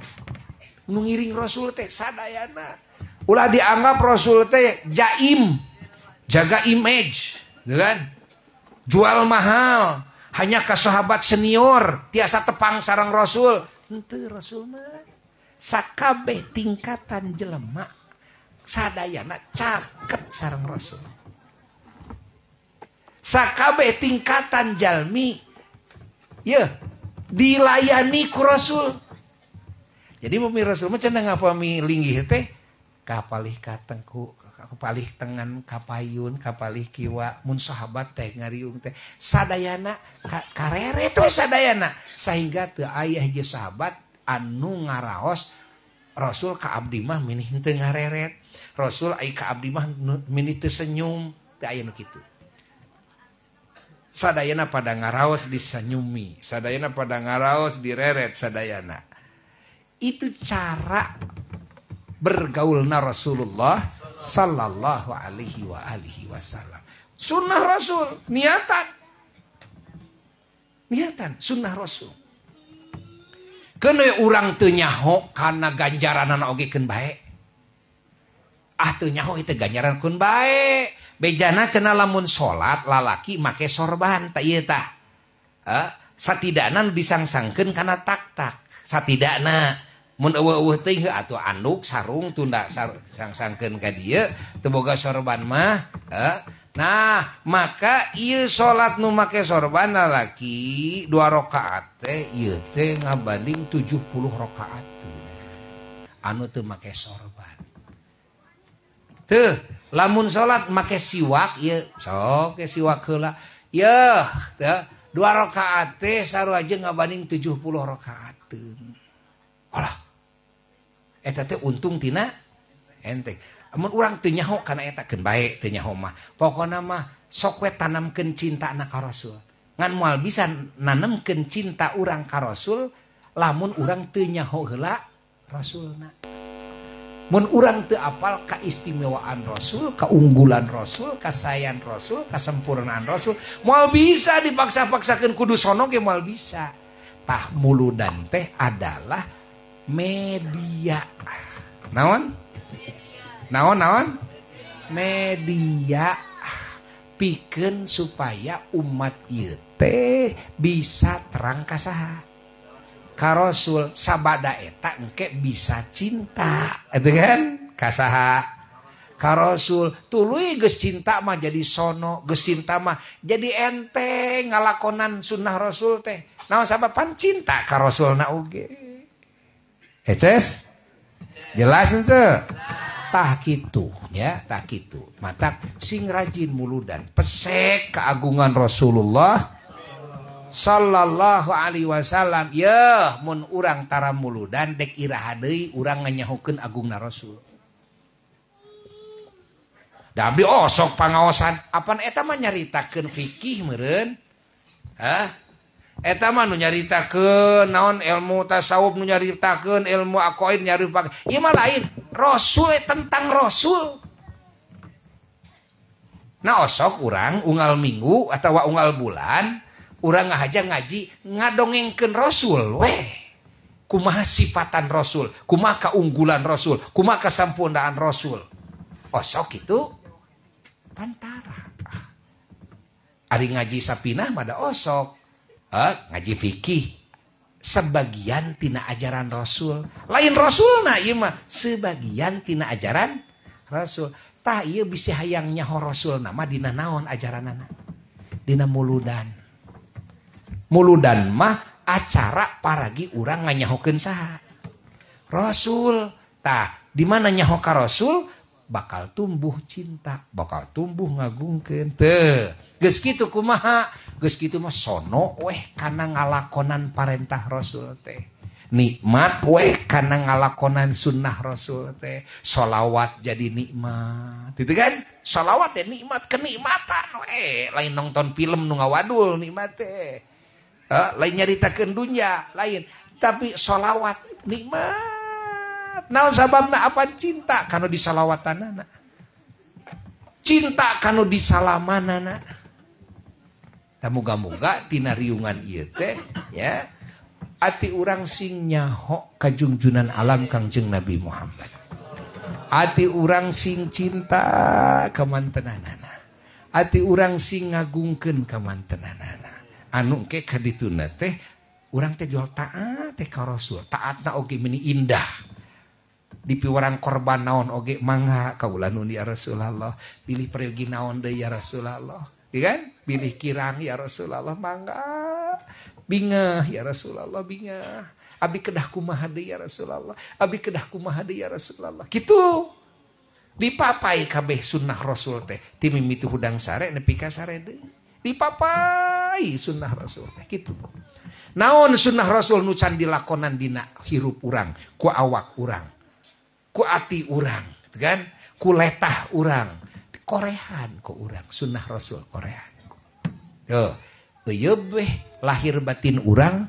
Nu ngiring Rasul teh sadayana. Ulah dianggap Rasul teh jaim, jaga image, gitu kan? Jual mahal, hanya ke sahabat senior tiasa tepang sareng Rasul. Henteu Rasul mah sakabeh tingkatan jelema sadayana caket sareng Rasul. Sakabeh tingkatan jalmi ye dilayani ku Rasul. Jadi mumi Rasul mah cenah ngapami linggih teh kapalih katengku, kapalih tengan, kapayun, kapalih kiwa, mun sahabat teh ngariung teh sadayana kareret we sadayana sehingga teu aya hiji sahabat anu ngaraos Rasul ka abdi mah minih teu ngareret, Rasul ai ka abdi mah minih teu senyum, teu aya nu kitu. Sadayana pada ngaraos disenyumi, sadayana pada ngaraos direret sadayana. Itu cara bergaulna Rasulullah sallallahu alaihi wa alihi wasallam. Sunnah Rasul, niatan. Niatan sunnah Rasul. Keun we urang teu nyaho kana ganjaranana oge keun bae. Ah teu nyaho ieu ganjaran keun bae. Bejana cenah lamun salat lalaki make sorban tah ieu tah. Satidakna nu disangsangkeun kana tak-tak. Satidakna mun eueuh-eueuh teuing heuh atuh anduk sarung tunda sangsangkeun ka dieu teu boga sorban mah. Nah, maka ieu salat nu make sorban lalaki 2 rakaat teh ieu teh ngabanding 70 rakaat anu teu make sorban. Teu, lamun salat make siwak ieu sok ke siwak heula. Yeuh, teu 2 rakaat teh sarua jeung ngabanding 70 rakaateun. Alah. Eta teh untung tina enteng. Amun urang teu nyaho kana eta keun bae teu nyaho mah. Pokona mah sok we tanamkeun cintana ka Rasul. Ngan moal bisa nanemkeun cinta urang ka Rasul lamun urang teu nyaho heula Rasulna. Mun urang teu apal kaistimewaan Rasul, keunggulan Rasul, kasayan Rasul, kesempurnaan Rasul, moal bisa dipaksa-paksakeun kudu sono ge moal bisa. Tah muludan teh adalah media. Naon? Naon naon? Media pikeun supaya umat ieu teh bisa terang ka saha? Ka Rasul. Sabada eta engke bisa cinta, eta kan? Ka saha? Ka Rasul. Tuluy geus cinta mah jadi sono, geus cinta mah jadi enteng ngalakonan sunnah Rasul teh. Naon sabab pan cinta ka Rasulna oge. Heces? Jelas henteu? Tah kitu ya, tah kitu. Matak sing rajin muludan, pesek keagungan Rasulullah sallallahu alaihi wasallam. Yeuh, mun urang tara muludan dek iraha deui urang nganyahokeun agungna Rasul. Da abdi osok pangaosan, apan eta mah nyaritakeun fikih meureun? Hah? Eta mah nu nyaritakeun naon ilmu tasawuf, nu nyaritakeun ilmu aqaid, nyaritakeun. Ieu mah lain, Rasul tentang Rasul. Nah osok urang unggal minggu atawa unggal bulan urang ngahaja ngaji ngadongengkeun Rasul weh. Kumaha sifatan Rasul, kumaha keunggulan Rasul, kumaha kesampurnaan Rasul. Osok itu pantara. Ari ngaji sapinah mah da osok. Ngaji fikih sebagian tina ajaran Rasul. Lain Rasulna ieu mah sebagian tina ajaran Rasul. Tah ieu bisi hayang nyaho Rasulna mah dina naon ajaranana? Dina muludan. Muludan mah acara paragi urang nganyahokeun saha? Rasul. Tah, di mana nyaho ka Rasul bakal tumbuh cinta, bakal tumbuh ngagungkeun. Teu, geus kitu kumaha? Geus kitu mah sono weh kana ngalakonan parentah Rasul teh. Nikmat weh kana ngalakonan sunnah Rasul teh. Sholawat jadi nikmat. Gitu kan? Sholawat teh nikmat, kenikmatan weh. Lain nonton film nu ngawadul nikmat teh. Lain nyaritakeun dunya, lain. Tapi sholawat nikmat. Naon sababna apa cinta kanu disalawatanana. Cinta kanu disalamanana. Tah muga-muga tina riungan ieu teh ya ati urang sing nyaho kajungjunan alam Kangjeng Nabi Muhammad. Ati urang sing cinta kamantenanana. Ati urang sing ngagungkeun kamantenanana. Anu ke kadituna teh urang teh jual taat teh ka Rasul. Taatna oge meni indah. Dipiwarang korban naon oge mangga kaula nun ya Rasulullah. Pilih peryogi naon deui ya Rasulullah. Ya kan? Pilih kirang ya Rasulullah mangga. Bingah ya Rasulullah bingah. Abi kedah kumaha deui ya Rasulullah. Abi kedah kumaha deui ya Rasulullah. Kitu. Dipapai kabeh sunnah Rasul teh. Ti mimiti hudang sare nepi ka sare deui. Dipapai sunnah Rasul teh kitu. Naon sunnah Rasul nu can dilakonan dina hirup urang, ku awak urang, ku ati urang, gitu kan? Ku letah urang, korehan ku urang sunnah Rasul korehan. Tuh, euyeub weh lahir batin urang,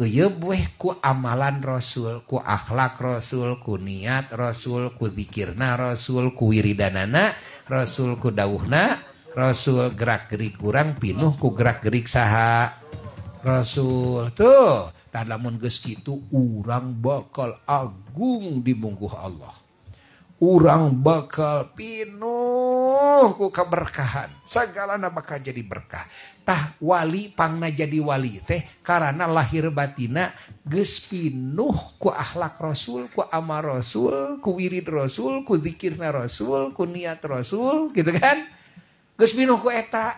euyeub weh ku amalan Rasul, ku akhlak Rasul, ku niat Rasul, ku zikirna Rasul, ku wiridanana Rasul, ku dawuhna Rasul, gerak-gerik urang pinuh ku gerak-gerik saha Rasul. Tuh, tah lamun geus kitu urang bakal agung di mungguh Allah. Urang bakal pinuh ku keberkahan. Sagalana bakal jadi berkah. Tah wali pangna jadi wali teh karena lahir batina geus pinuh ku akhlak Rasul, ku amal Rasul, ku wirid Rasul, ku zikirna Rasul, ku niat Rasul, gitu kan? Geus pinuh ku eta.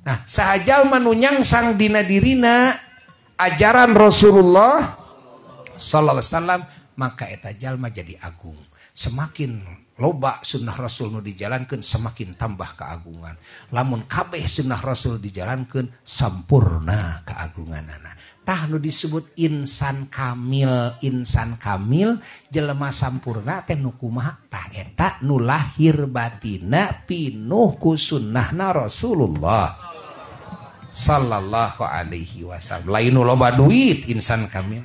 Nah, sahajal manunyang sang dina dirina ajaran Rasulullah sallallahu alaihi wasallam, maka eta jalma jadi agung. Semakin loba sunnah Rasul nu dijalankeun, semakin tambah keagungan. Lamun kabeh sunnah Rasul dijalankeun, sampurna keagunganana. Tah nu disebut insan kamil, insan kamil jelema sampurna teh nu kumaha? Tah eta nu lahir batina pinuh ku sunnahna Rasulullah sallallahu alaihi wasallam. Lain nu loba duit insan kamil.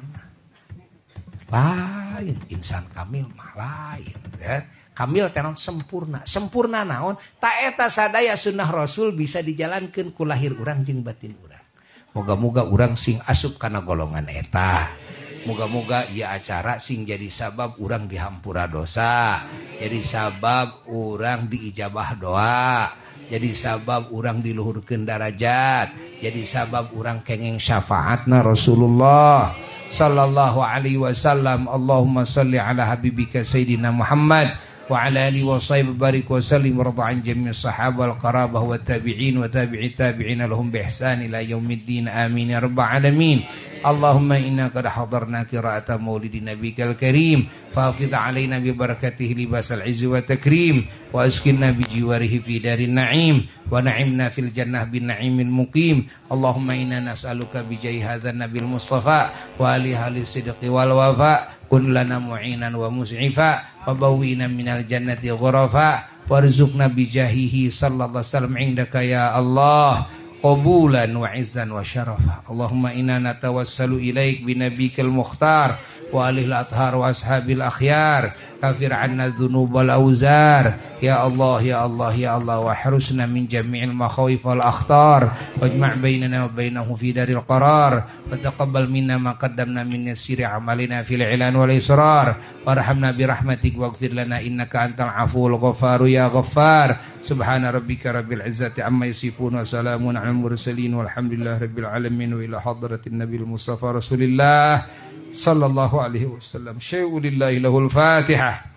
Lain insan kamil mah lain ya. Kamil teh naon? Sempurna. Sempurna naon? Ta eta sadaya sunnah Rasul bisa dijalankeun ku lahir urang jeung batin urang. Moga-moga urang sing asup kana golongan eta. Moga-moga ieu acara sing jadi sabab urang dihampura dosa, jadi sabab urang diijabah doa, jadi sabab urang diluhurkeun darajat, jadi sabab urang kenging syafaatna Rasulullah sallallahu alaihi wasallam. Allahumma salli ala habibika Sayyidina Muhammad wa ala alihi wa sahbihi barik wa sallim wa radha an jami' sahabah wal qarabah wa tabi'in wa tabi'i tabi'in lahum bi ihsan ila yaumiddin. Amin ya rabbal alamin. Allahumma inna qad hadarna qira'ata maulidi nabikal karim fahafidh alaina bi barakatihi libasal izzi wa takrim wa askinna bi jiwarihi fi darin na'im wa na'imna fil jannah bin na'imil muqim. Allahumma inna nas'aluka bi jahi hadzal nabil mustafa wa ali ahli sidqi wal wafa kun lana mu'inan wa mus'ifa wa bawwina minal jannati ghurafa warzuqna bi jahihi sallallahu alaihi wasallam indaka ya Allah qabulan wa izzan wa syarafa. Allahumma inna natawassalu ilaik bi nabikal mukhtar wa alihi al-athhar wa ashabil akhyar Kafir anna dzunub wal auzar. Ya Allah ya Allah ya Allah wahrusna min jami'il makhawif wal akhtar wajma' bainana wa bainahu fi daril qarar wa taqabbal minna ma qaddamna min yasiri amalina fil i'lan wal israr warhamna bi rahmatik waghfir lana innaka antal afuwul ghaffar ya ghaffar. Subhana rabbika rabbil izzati amma yasifun wa salamun alal mursalin walhamdulillahi rabbil alamin wa ila hadratin nabiyil mustafa rasulillah sallallahu alaihi wasallam. Syai'u lillahi lahul fatihah.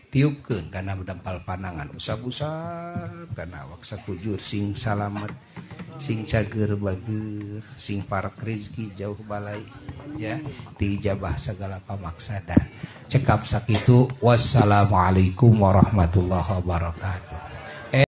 Tiupkeun kana dampal panangan, usap-usap kana awak sakujur sing salamet, sing cager bager, sing parek rezeki jauh balai ya, diijabah segala pamaksada. Cekap sakitu, wassalamualaikum warahmatullahi wabarakatuh.